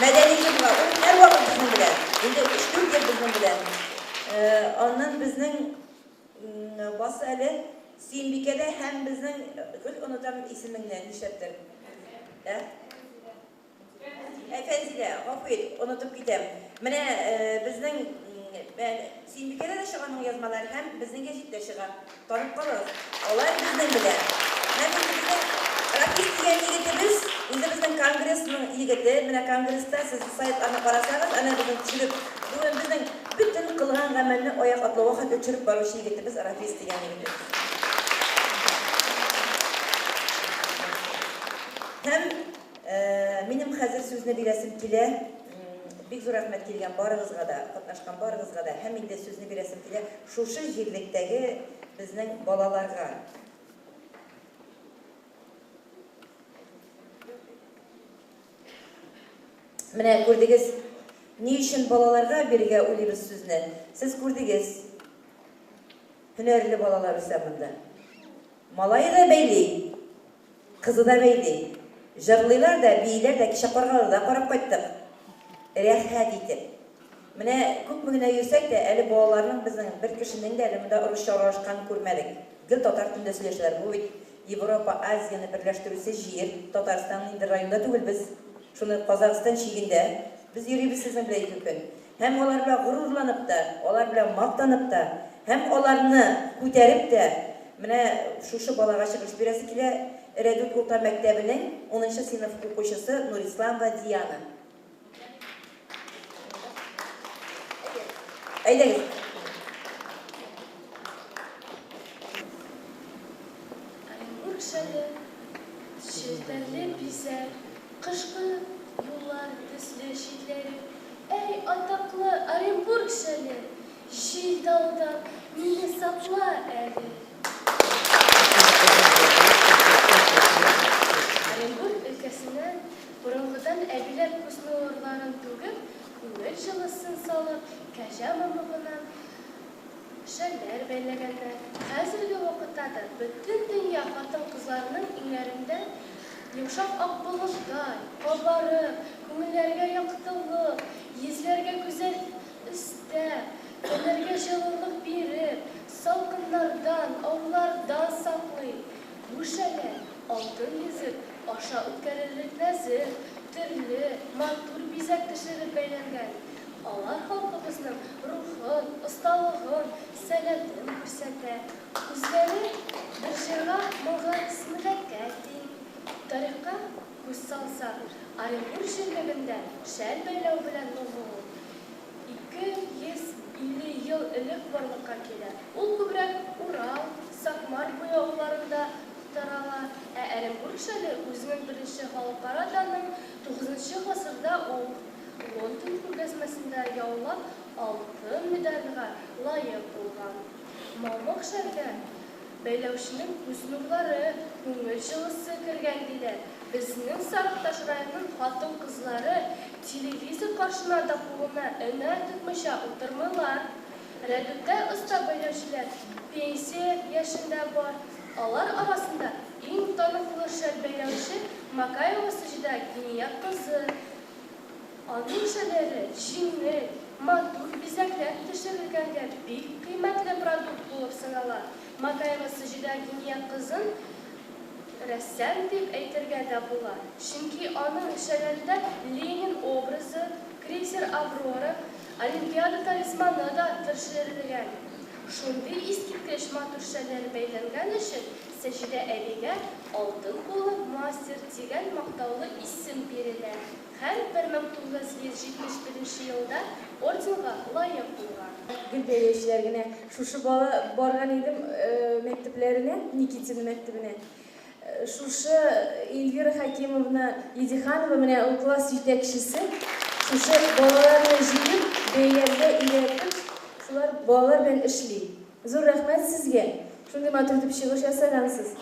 Мәдәни җомга, ул һәрвакыт безнең белән, инде өч-дүрт ел безнең белән. Аннан безнең бас әле, Сөембикә дә һәм безнең, гел онытам исемеңне, нишләптер. Ә? Ә, Фәнзилә, гафу ит, онытып китәм. Менә безнең Сөембикәдә дә чыга аның язмалары һәм безнең гәҗиттә чыга. Танып калыгыз, алар безнең белән. Һәм инде безнең Рафис дигән егетебез, үзебезнең конгрессның егете, менә конгресста сез сайтларны карасагыз, әнә безнең төшереп, бүген безнең бөтен кылган гамәлне аяк атлауга хәтле төшереп баручы егетебез Рафис дигән егетебез. Һәм Минем хәзер сүзне бирәсем килә. Бик зур рәхмәт килгән барыгызга да, катнашкан барыгызга да. Һәм инде сүзне бирәсем килә шушы җирлектәге безнең балаларга. Менә күрдегез, ни өчен балаларга бирергә уйлыйбыз сүзне. Сез күрдегез, һөнәрле балалар үсә монда. Малае да бәйли, Кызы да бәйли. Җырлыйлар да, бииләр дә, кичә каргаларда карап кайттык. Рәхәт итеп. Менә күпме генә йөрсәк тә, әле балаларның безнең бер кешенең дә әле монда русча аралашканын күрмәдек. Гел татар телендә сөйләшәләр. Бу бит Европа, Азияне берләштерүче җир. Татарстан инде районда түгел без. Шуны Казахстан чигендә без йөрибез сезнең белән ике көн. Һәм алар белән горурланып та, алар белән мактанып та, һәм аларны күтәреп тә, менә шушы балага чыгыш бирәсе килә, Рәдүт урта мәктәбенең унынчы сыйныф укучысы Нурисламова Диана. Әйдәгез. Оренбург шәле, челтәрле бизәк, кышкы юллар төсле читләре, Әй, атаклы Оренбург шәле, җил-давылдан мине сакла әле. Оренбург өлкәсеннән борынгыдан әбиләр күз нурларын түгеп, күңел җылысын салып, кәҗә мамыгыннан шәлләр бәйләгәннәр. Хәзерге вакытта да бөтен дөнья хатын-кызларының иңнәрендә йомшак ак болыттай, кабарып, күңелләргә яктылык, йөзләргә гүзәл өстәп, тәннәргә җылылык биреп, салкыннардан, авырулардан саклый. Бу шәлләр алтын йөзек аша үткәрерлек нәзек, төрле, матур бизәк төшереп бәйләнгән. Алар халкыбызның рухын, осталыгын, сәләтен күрсәтә. Үзләре бер җырга, моңга, сәнгатькә тиң. Тарихка. күз салсак, Оренбург җирлегендә шәл бәйләү белән мавыгу 250 ел элек барлыкка килә. Ул күбрәк Урал, Сакмар буе авылларында тарала, ә Оренбург шәле үзенең беренче халыкара данын тугызынчы гасырда ук Лондон күргәзмәсендә яулап алтын медальгә лаек булган. Мамык шәлгә бәйләүченең күз нурлары, күңел җылысы кергән, диләр. Безнең Сарыкташ районының хатын-кызлары телевизор каршына да кулына энә тотмыйча утырмыйлар. Рәдүттә оста бәйләүчеләр пенсия яшендә бар. Алар арасында иң таныклы шәл бәйләүче Макаева Саҗидә Гиният кызы. Аның шәлләре җиңел, матур бизәкләр төшерелгәнгә бик кыйммәтле продукт булып санала. Макаева Саҗидә Гиният кызын рәссам дип әйтергә дә була, чөнки аның шәлләрендә Ленин образы, крейсер Аврора, Олимпиада талисманы да төшерелгән. Шундый искиткеч матур шәлләр бәйләнгән өчен Саҗидә әбигә Алтын куллы мастер дигән мактаулы исем бирелә һәм 1971 нче елда орденга лаек булган. Гел бәйләүчеләр генә. Шушы бала барган идем мәктәпләренә, Никитина мәктәбенә. Шушы Эльвира Хәкимовна Едиханова, менә ул класс җитәкчесе, шушы балаларны җыеп, бәйләргә өйрәтеп, шулар балалар белән эшли. Зур рәхмәт сезгә, шундый матур итеп чыгыш ясагансыз.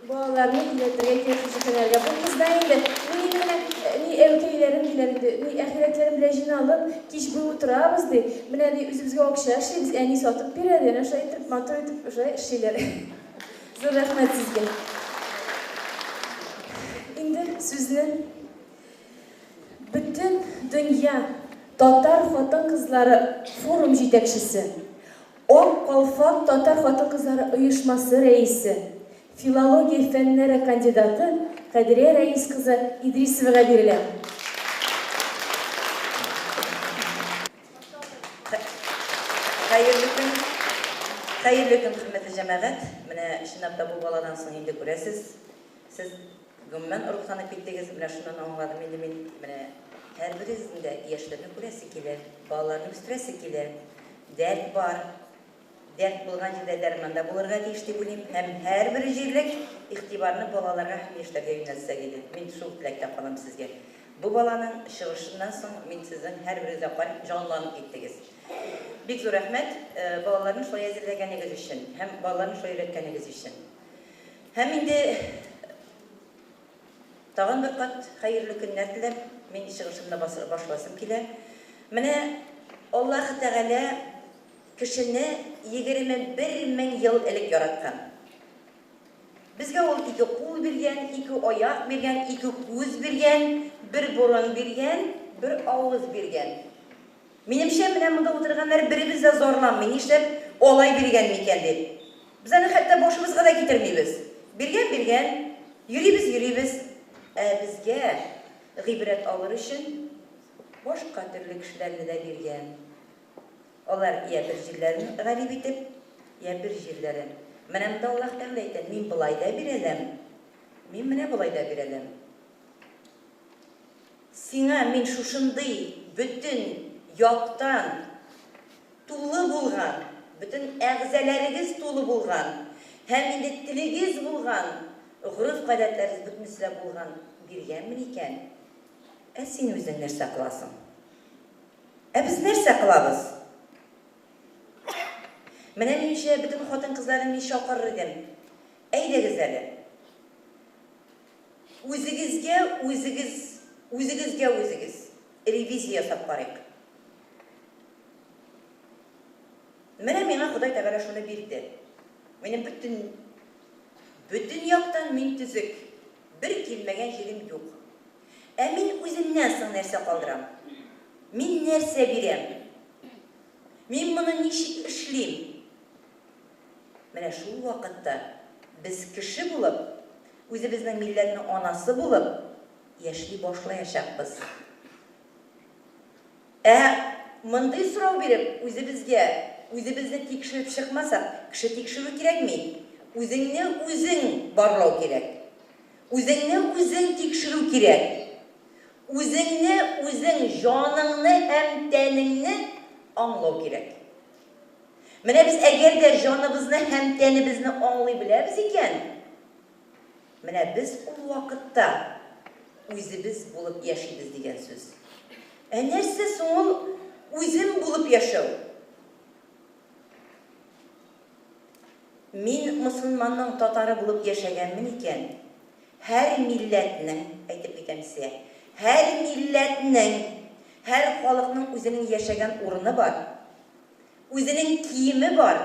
Балаларны өйрәтергә кирәк шушы һөнәргә. Бу кыз да инде, мин инде менә ни әүкәйләрем диләр инде, ни әхирәтләрем белән җыйналып, кич буе утырабыз ди. Менә ди үзебезгә акча эшлибез, әни сатып бирә ди. Әнә шулай итеп, матур итеп шулай эшлиләр. Зур рәхмәт сезгә. Инде сүзне Бөтен дөнья татар хатын-кызлары форум җитәкчесе, Ак калфак татар хатын-кызлары оешмасы рәисе, филология фәннәре кандидаты Кадрия Рәис кызы Идрисовага бирелә. Хәерле көн! Хәерле көн, хөрмәтле җәмәгать! Менә чынлап та бу баладан соң инде күрәсез, сез Гомумән, рухланып киттегез, менә шуннан аңладым инде мин, менә һәрберегезнең дә яшьләрне күрәсе килә, балаларны үстерәсе килә. Дәрт бар. Дәрт булган җирдә дәрман да булырга тиеш дип уйлыйм. Һәм һәрбер җирлек игътибарны балаларга һәм яшьләргә юнәлтсәк иде. Мин шул теләктә калам сезгә. Бу баланың чыгышыннан соң мин сезнең һәрберегезгә карыйм, җанланып киттегез. Бик зур рәхмәт, балаларны шулай әзерләгәнегез өчен һәм балаларны шулай өйрәткәнегез өчен. Һәм инде тагын бер кат хәерле көннәр теләп, мин чыгышымны башласым килә. Менә Аллаһы Тәгалә кешене 21 мең ел элек яраткан. Безгә ул ике кул биргән, ике аяк биргән, ике күз биргән, бер борын биргән, бер авыз биргән. Минемчә, менә монда утырганнар беребез дә зарланмый, нишләп алай биргән микән дип. Без аны хәтта башыбызга да китермибез. Биргән, биргән, йөрибез, йөрибез. Ә безгә гыйбрәт алыр өчен башка төрле кешеләрне дә биргән. Алар йә бер җирләрен гарип итеп, йә бер җирләрен. Менә монда Аллаһ Тәгалә әйтә, мин болай да бирәләм, мин менә болай да бирәләм. Сиңа мин шушындый бөтен яктан тулы булган, бөтен әгъзаләрегез тулы булган һәм инде телегез булган, гореф-гадәтләрегез бөтенесе дә булган биргәнмен икән, ә син үзең нәрсә кыласың? Ә без нәрсә кылабыз? Менә минемчә, бөтен хатын-кызларны мин чакырыр идем. Әйдәгез әле. Үзегезгә үзегез, үзегезгә үзегез ревизия ясап карыйк. Менә миңа Ходай Тәгалә шуны бирде. Минем бөтен бөтен яктан мин төзек. Бер килмәгән җирем юк. Ә мин үземнән соң нәрсә калдырам? Мин нәрсә бирәм? Мин моны ничек эшлим? Менә шул вакытта без кеше булып, үзебезнең милләтнең анасы булып яши башлаячакбыз. Ә мондый сорау биреп, үзебезгә үзебезне тикшереп чыкмасак, кеше тикшерү кирәкми, үзеңне үзең барлау кирәк. Үзеңне үзең тикшерү кирәк. Үзеңне үзең, җаныңны һәм тәнеңне аңлау кирәк. Менә без әгәр дә җаныбызны һәм тәнебезне аңлый беләбез икән, менә без ул вакытта үзебез булып яшибез дигән сүз. Ә нәрсә соң ул үзем булып яшәү? Мин мосылманның татары булып яшәгәнмен икән, һәр милләтнең, әйтеп китәм сезгә, һәр милләтнең, һәр халыкның үзенең яшәгән урыны бар, үзенең киеме бар,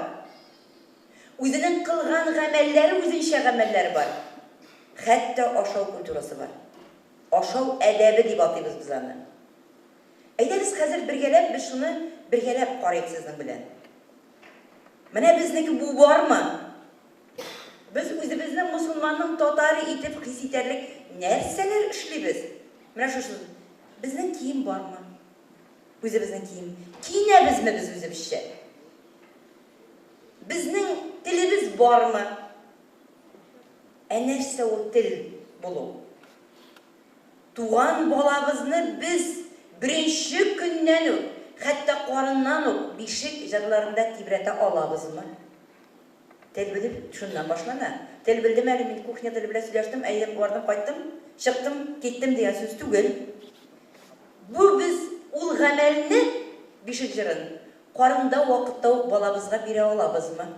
үзенең кылган гамәлләре үзенчә гамәлләре бар, хәтта ашау культурасы бар. Ашау әдәбе дип атыйбыз без аны. Әйдәгез хәзер бергәләп без шуны бергәләп карыйк сезнең белән. Менә безнеке бу бармы? Без үзебезне мосылманның татары итеп хис итәрлек нәрсәләр эшлибез? Менә шушы. Безнең кием бармы? Үзебезнең кием. Киенәбезме без үзебезчә? Безнең телебез бармы? Ә нәрсә ул тел булу? Туган балабызны без беренче көннән үк, хәтта карыннан ук бишек җырларында тибрәтә алабызмы? Тел белеп шуннан башлана. Тел белдем әле, мин кухня теле белән сөйләштем, әйдә, бардым, кайттым, чыктым, киттем дигән сүз түгел. Бу без ул гамәлне, бишек җырын, карында вакытта ук балабызга бирә алабызмы?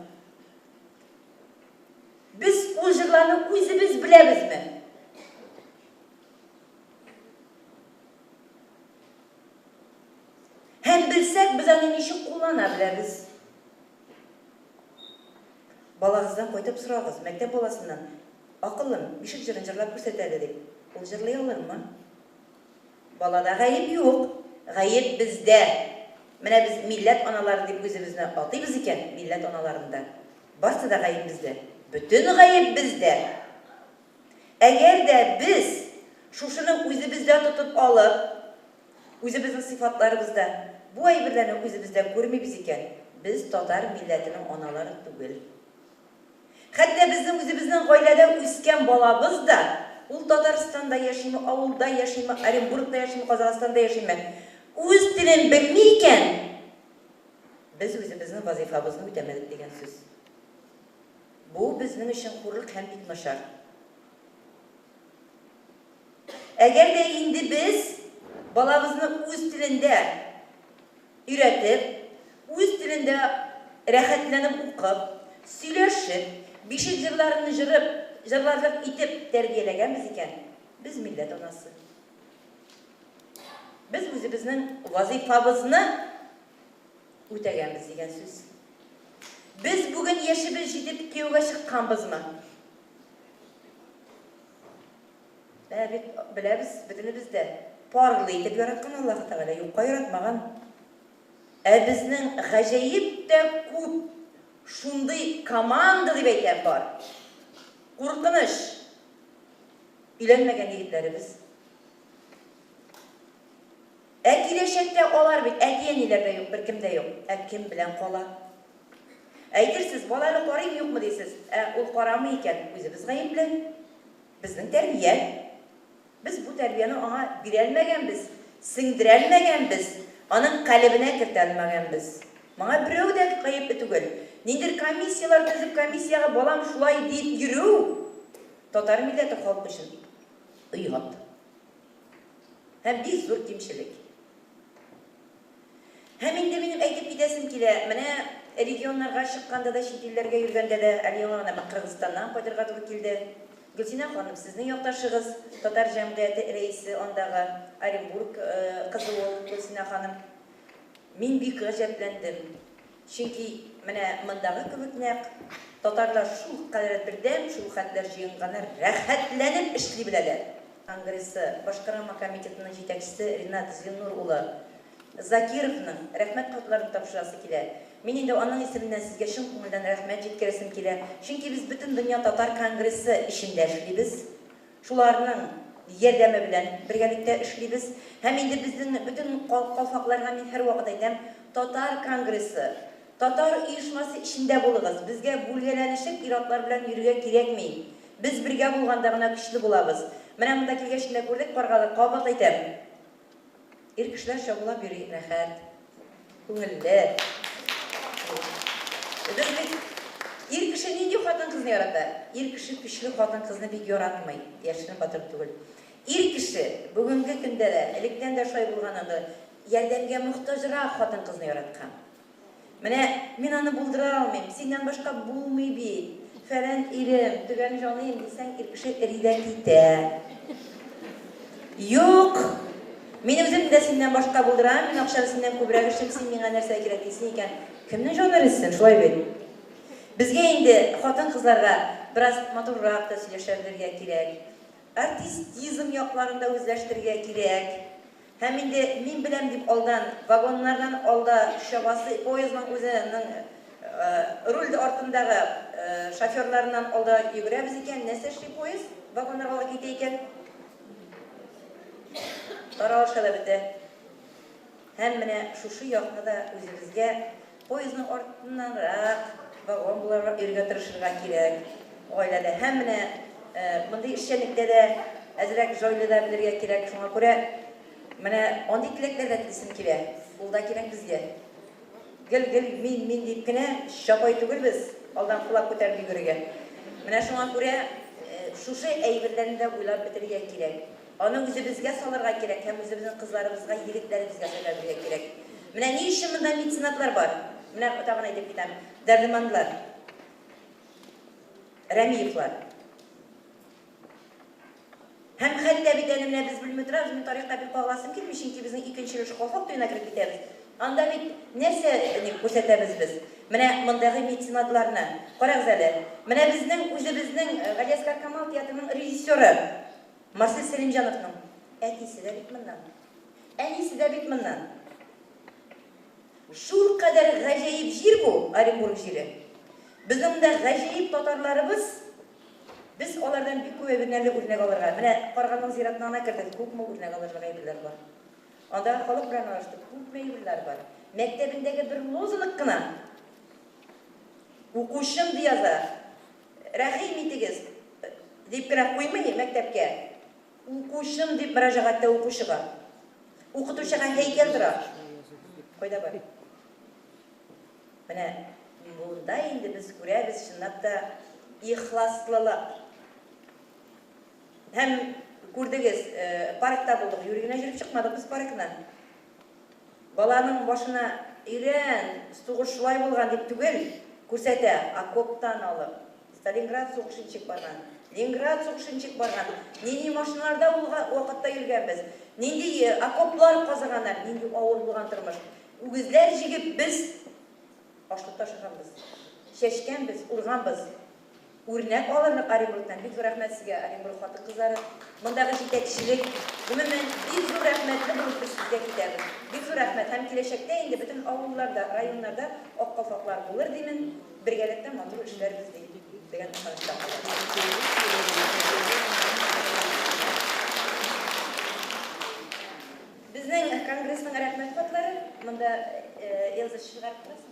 Без ул җырларны үзебез беләбезме? Һәм белсәк, без аны ничек куллана беләбез? Балагыздан кайтып сорагыз, мәктәп баласыннан, Акыллым, бишек җырын җырлап күрсәт әле, дип. Ул җырлый алырмы? Балада гаеп юк, гаеп бездә. Менә без милләт аналары дип үзебезне атыйбыз икән, милләт аналарында. Барсы да гаеп бездә. Бөтен гаеп бездә. Әгәр дә без шушыны үзебездә тотып алып, үзебезнең сыйфатларыбызда бу әйберләрне үзебездә күрмибез икән, без татар милләтенең аналары түгел. Хәтта безнең үзебезнең гаиләдә үскән балабыз да, ул Татарстанда яшиме, авылда яшиме, Оренбургта яшиме, Казахстанда яшиме, үз телен белми икән, без үзебезнең вазыйфабызны үтәмәдек дигән сүз. Бу безнең өчен хурлык һәм бик начар. Әгәр дә инде без балабызны үз телендә өйрәтеп, үз телендә рәхәтләнеп укып, сөйләшеп, бишек җырларын җырып, җырларлык итеп тәрбияләгәнбез икән, без милләт анасы. Без үзебезнең вазыйфабызны үтәгәнбез дигән сүз. Без бүген яшебез җитеп кияүгә чыкканбызмы? Ә бит беләбез, бөтенебез дә парлы итеп яраткан Аллаһы Тәгалә, юкка яратмаган. Ә безнең гаҗәеп тә күп шундый команда дип әйтәм бар. Куркыныч. Өйләнмәгән егетләребез. Ә киләчәктә алар бит әти-әниләр дә юк, беркем дә юк. Ә кем белән кала? Әйтерсез, бала әле карыйм юкмы дисез. Ә ул карамый икән, үзебез гаепле. Безнең тәрбия. Без бу тәрбияне аңа бирәлмәгәнбез, сеңдерәлмәгәнбез, аның калебенә кертәлмәгәнбез. Моңа берәү дә гаепле түгел. Ниндидер комиссияләр төзеп, комиссиягә балам шулай дип йөрү татар милләте халкы өчен оят. Һәм бик зур кимчелек. Һәм инде минем әйтеп китәсем килә, менә регионнарга чыкканда да, чит илләргә йөргәндә дә, әле яңа гына Кыргызстаннан кайтырга туры килде. Гөлсинә ханым, сезнең якташыгыз, татар җәмгыяте рәисе андагы, Оренбург кызы ул, Гөлсинә ханым. Мин бик гаҗәпләндем. Чөнки менә мондагы кебек нәкъ татарлар шул кадәр бердәм, шул хәтләр җыенганнар, рәхәтләнеп эшли беләләр. Конгрессы Башкарма комитетының җитәкчесе Ринат Зиннур улы Закировның рәхмәт хатларын тапшырасы килә. Мин инде аның исеменнән сезгә чын күңелдән рәхмәт җиткерәсем килә. Чөнки без Бөтендөнья татар конгрессы эчендә эшлибез. Шуларның ярдәме белән бергәлектә эшлибез. Һәм инде безнең бөтен калфакларга мин һәрвакыт әйтәм, Татар конгрессы, татар оешмасы эчендә булыгыз. Безгә бүлгәләнешеп ир-атлар белән йөрергә кирәкми. Без бергә булганда гына көчле булабыз. Менә монда килгәч кенә күрдек, Каргалы, кабат әйтәм, ир кешеләр чабулап йөри, рәхәт, күңелле. Без бит ир кеше нинди хатын-кызны ярата? Ир кеше көчле хатын-кызны бик яратмый, яшерен батыр түгел. Ир кеше бүгенге көндә дә, электән дә шулай булган инде, ярдәмгә мохтаҗрак хатын-кызны яраткан. Менә мин аны булдыра алмыйм, синнән башка булмый бит, фәлән ирем, төгән җаныем дисәң, ир кеше эри дә китә. Юк! Мин үзем дә синнән башка булдырам, мин акчаны синнән күбрәк эшлим, син миңа нәрсә кирәк дисең икән, кемнең җаны эресен, шулай бит? Безгә инде хатын-кызларга бераз матуррак та сөйләшә белергә кирәк, артистизм якларын да үзләштерергә кирәк. Һәм инде мин беләм дип алдан, вагоннардан алда чабасы, поездның үзенең руль артындагы шоферларыннан алда йөгерәбез икән, нәрсә эшли поезд, вагоннар алга китә икән? Таралыша да бетә. Һәм менә шушы якны да үзебезгә поездның артыннанрак, вагон буларак йөрергә тырышырга кирәк гаиләдә. Һәм менә мондый эшчәнлектә дә әзрәк җайлы да белергә кирәк. Шуңа күрә менә андый теләкләр дә телисем килә. Ул да кирәк безгә. Гел-гел мин, мин дип кенә чапай түгел без, алдан флаг күтәреп йөгерергә. Менә шуңа күрә шушы әйберләрне дә уйлап бетерергә кирәк. Аны үзебезгә салырга кирәк һәм үзебезнең кызларыбызга, егетләребезгә сайлап бирергә кирәк. Менә ни өчен монда меценатлар бар? Менә тагын әйтеп китәм. Дәрдемандлар. Рәмиевлар. Һәм хәтта бит әле менә без белми торабыз, мин тарихка бик кагыласым килми, чөнки безнең икенче өлеш калфак туена кереп китәбез. Анда бит нәрсә ни күрсәтәбез без? Менә мондагы меценатларны. Карагыз әле. Менә безнең үзебезнең Галиәсгар Камал театрының режиссеры Марсель Сәлимҗановның әтисе дә бит моннан. Әнисе дә бит моннан. Шулкадәр гаҗәеп җир бу, Оренбург җире. Безнең монда гаҗәеп татарларыбыз, без алардан бик күп әйберләрне үрнәк алырга. Менә Карганның зиратына гына кердек, күпме үрнәк алырлык әйберләр бар. Андагы халык белән аралаштык, күпме әйберләр бар. Мәктәбендәге бер лозунг кына Укучым ди яза. Рәхим итегез, дип кенә куймый мәктәпкә. Укучым дип мөрәҗәгатьтә укучыга. Укытучыга һәйкәл тора. Кайда бар? Менә монда инде без күрәбез чынлап та ихласлылык. Һәм күрдегез, паркта булдык, юри генә йөреп чыкмадык без паркны. Баланың башына өйрән, сугыш шулай булган дип түгел, күрсәтә, окоптан алып, Сталинград сугышы ничек барган, Ленинград сугышы ничек барган, нинди машиналарда ул вакытта йөргәнбез, нинди окоплар казыганнар, нинди авыр булган тормыш. Үгезләр җигеп без ашлык ташыганбыз, чәчкәнбез, урганбыз. Үрнәк алырлык Оренбургтан. Бик зур рәхмәт сезгә, Оренбург хатын-кызлары, мондагы җитәкчелек. Гомумән, бик зур рәхмәтле булып без сезгә китәбез. Бик зур рәхмәт. Һәм киләчәктә инде бөтен авылларда, районнарда ак калфаклар булыр димен. Бергәлектә матур эшләрбез ди, дигән ышанычта калабыз. Безнең конгрессның рәхмәт хатлары монда Эльза чыгарып торасың.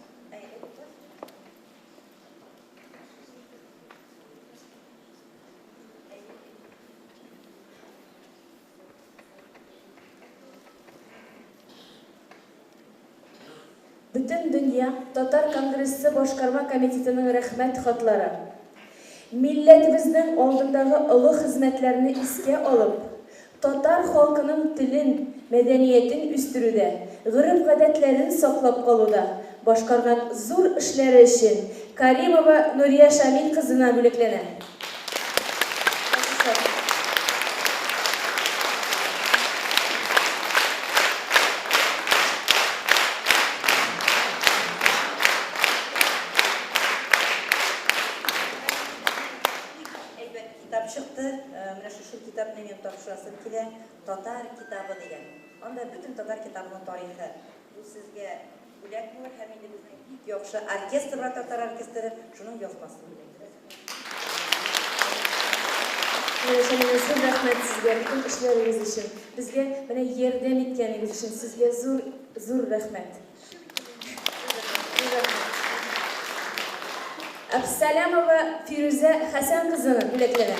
Бөтендөнья татар конгрессы башкарма комитетының рәхмәт хатлары. Милләтебезнең алдындагы олы хезмәтләрне искә алып, татар халкының телен, мәдәниятен үстерүдә, гореф-гадәтләрен саклап калуда башкарган зур эшләре өчен Каримова Нурия Шамил кызына бүләкләнә. Әйбәт китап чыкты. Менә шушы китапны минем тапшырасым килә. Татар китабы дигән. Анда бөтен татар китабының тарихы. Бу сезгә бүләк булыр һәм инде безнең бик яхшы оркестр бар, татар оркестры, шуның язмасын бүләк итәбез. Менә зур рәхмәт сезгә бөтен эшләрегез өчен. Безгә менә ярдәм иткәнегез өчен сезгә зур, зур рәхмәт. Әбсәләмова Фирүзә Хәсән кызы бүләкләнә.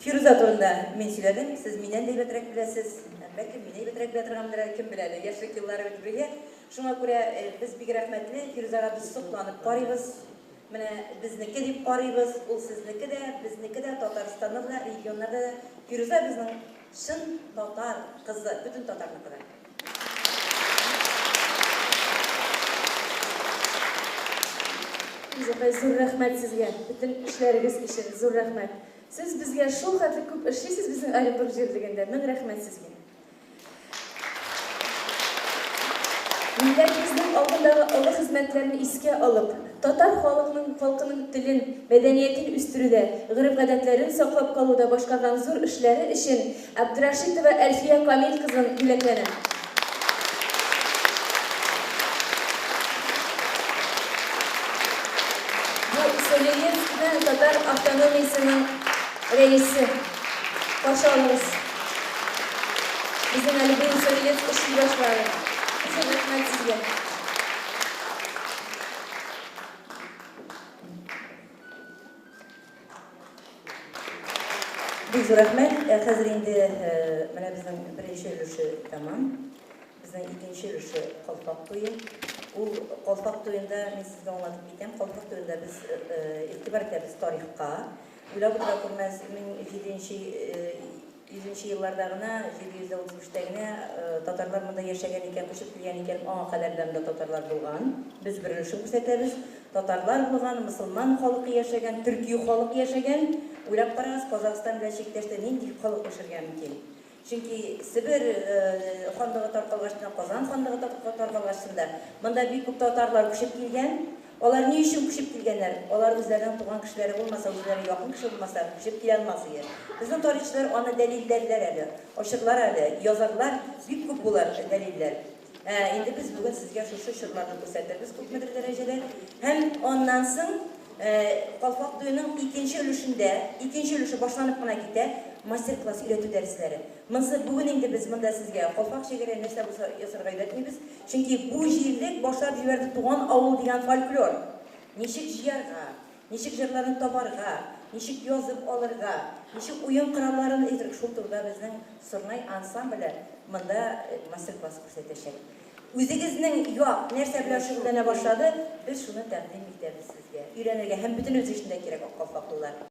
Фирүзә турында мин сөйләдем, сез миннән дә әйбәтрәк беләсез. Бәлкем, мин әйбәтрәк белә торгандыр әле, кем белә әле, яшьлек еллары бит бергә. Шуңа күрә без бик рәхмәтле, Фирүзәгә без сокланып карыйбыз. Менә безнеке дип карыйбыз, ул сезнеке дә, безнеке дә, Татарстанның да, регионнарда да. Фирүзә безнең чын татар кызы, бөтен татарныкы да. Фирүзә апай, зур рәхмәт сезгә, бөтен эшләрегез өчен зур рәхмәт. Сез безгә шул хәтле күп эшлисез безнең Оренбург җирлегендә, мең рәхмәт сезгә. Милләтебезнең алдындагы олы хезмәтләрен искә алып, татар халыкның халкының телен, мәдәниятен үстерүдә, гореф-гадәтләрен саклап калуда башкарган зур эшләре өчен Абдрашитова Әлфия Камил кызын бүләкләнә. Бу Солилецкның татар автономиясенең рәисе. Каршы алыгыз. Безнең әле быел Солилецк эшли башлады. Зур рәхмәт сезгә. Бик зур рәхмәт. Ә хәзер инде менә безнең беренче өлеше тәмам. Безнең икенче өлеше калфак туе. Ул калфак туенда мин сезгә аңлатып китәм. Калфак туенда без игътибар итәбез тарихка. Уйлап утыра күрмәс, 1700 нче елларда гына, 733 тә генә татарлар монда яшәгән икән, күчеп килгән икән, аңа кадәр дә монда татарлар булган. Без бер өлешен күрсәтәбез. Татарлар булган, мосылман халкы яшәгән, төрки халык яшәгән. Уйлап карагыз, Казахстан белән чиктәштә нинди халык яшәргә мөмкин? Чөнки Себер ханлыгы таркалгачтын, Казан ханлыгы таркалгачтын да монда бик күп татарлар күчеп килгән. Алар ни өчен күчеп килгәннәр? Алар үзләренең туган кешеләре булмаса, үзләренең якын кеше булмаса, күчеп килә алмас иде. Безнең тарихчылар аны дәлилләрләр әле, ачырлар әле, язарлар, бик күп булыр дәлилләр. Ә инде без бүген сезгә шушы чорларны күрсәтербез күпмедер дәрәҗәдә. Һәм аннан соң Калфак туеның икенче өлешендә, икенче өлеше башланып кына китә, мастер-класс өйрәтү дәресләре. Монсы бүген инде без монда сезгә калфак чигәргә, нәрсә булса ясарга өйрәтмибез. Чөнки бу җирлек башлап җибәрде Туган авыл дигән фольклор. Ничек җыярга, ничек җырларны табарга, ничек язып алырга, ничек уен коралларын әйтергә, шул турыда безнең Сорнай ансамбле монда мастер-класс күрсәтәчәк. Үзегезнең як нәрсә белән шөгыльләнә башлады, без шуны тәкъдим итәбез сезгә. Өйрәнергә һәм бөтенебез өчен дә кирәк ак калфаклылар.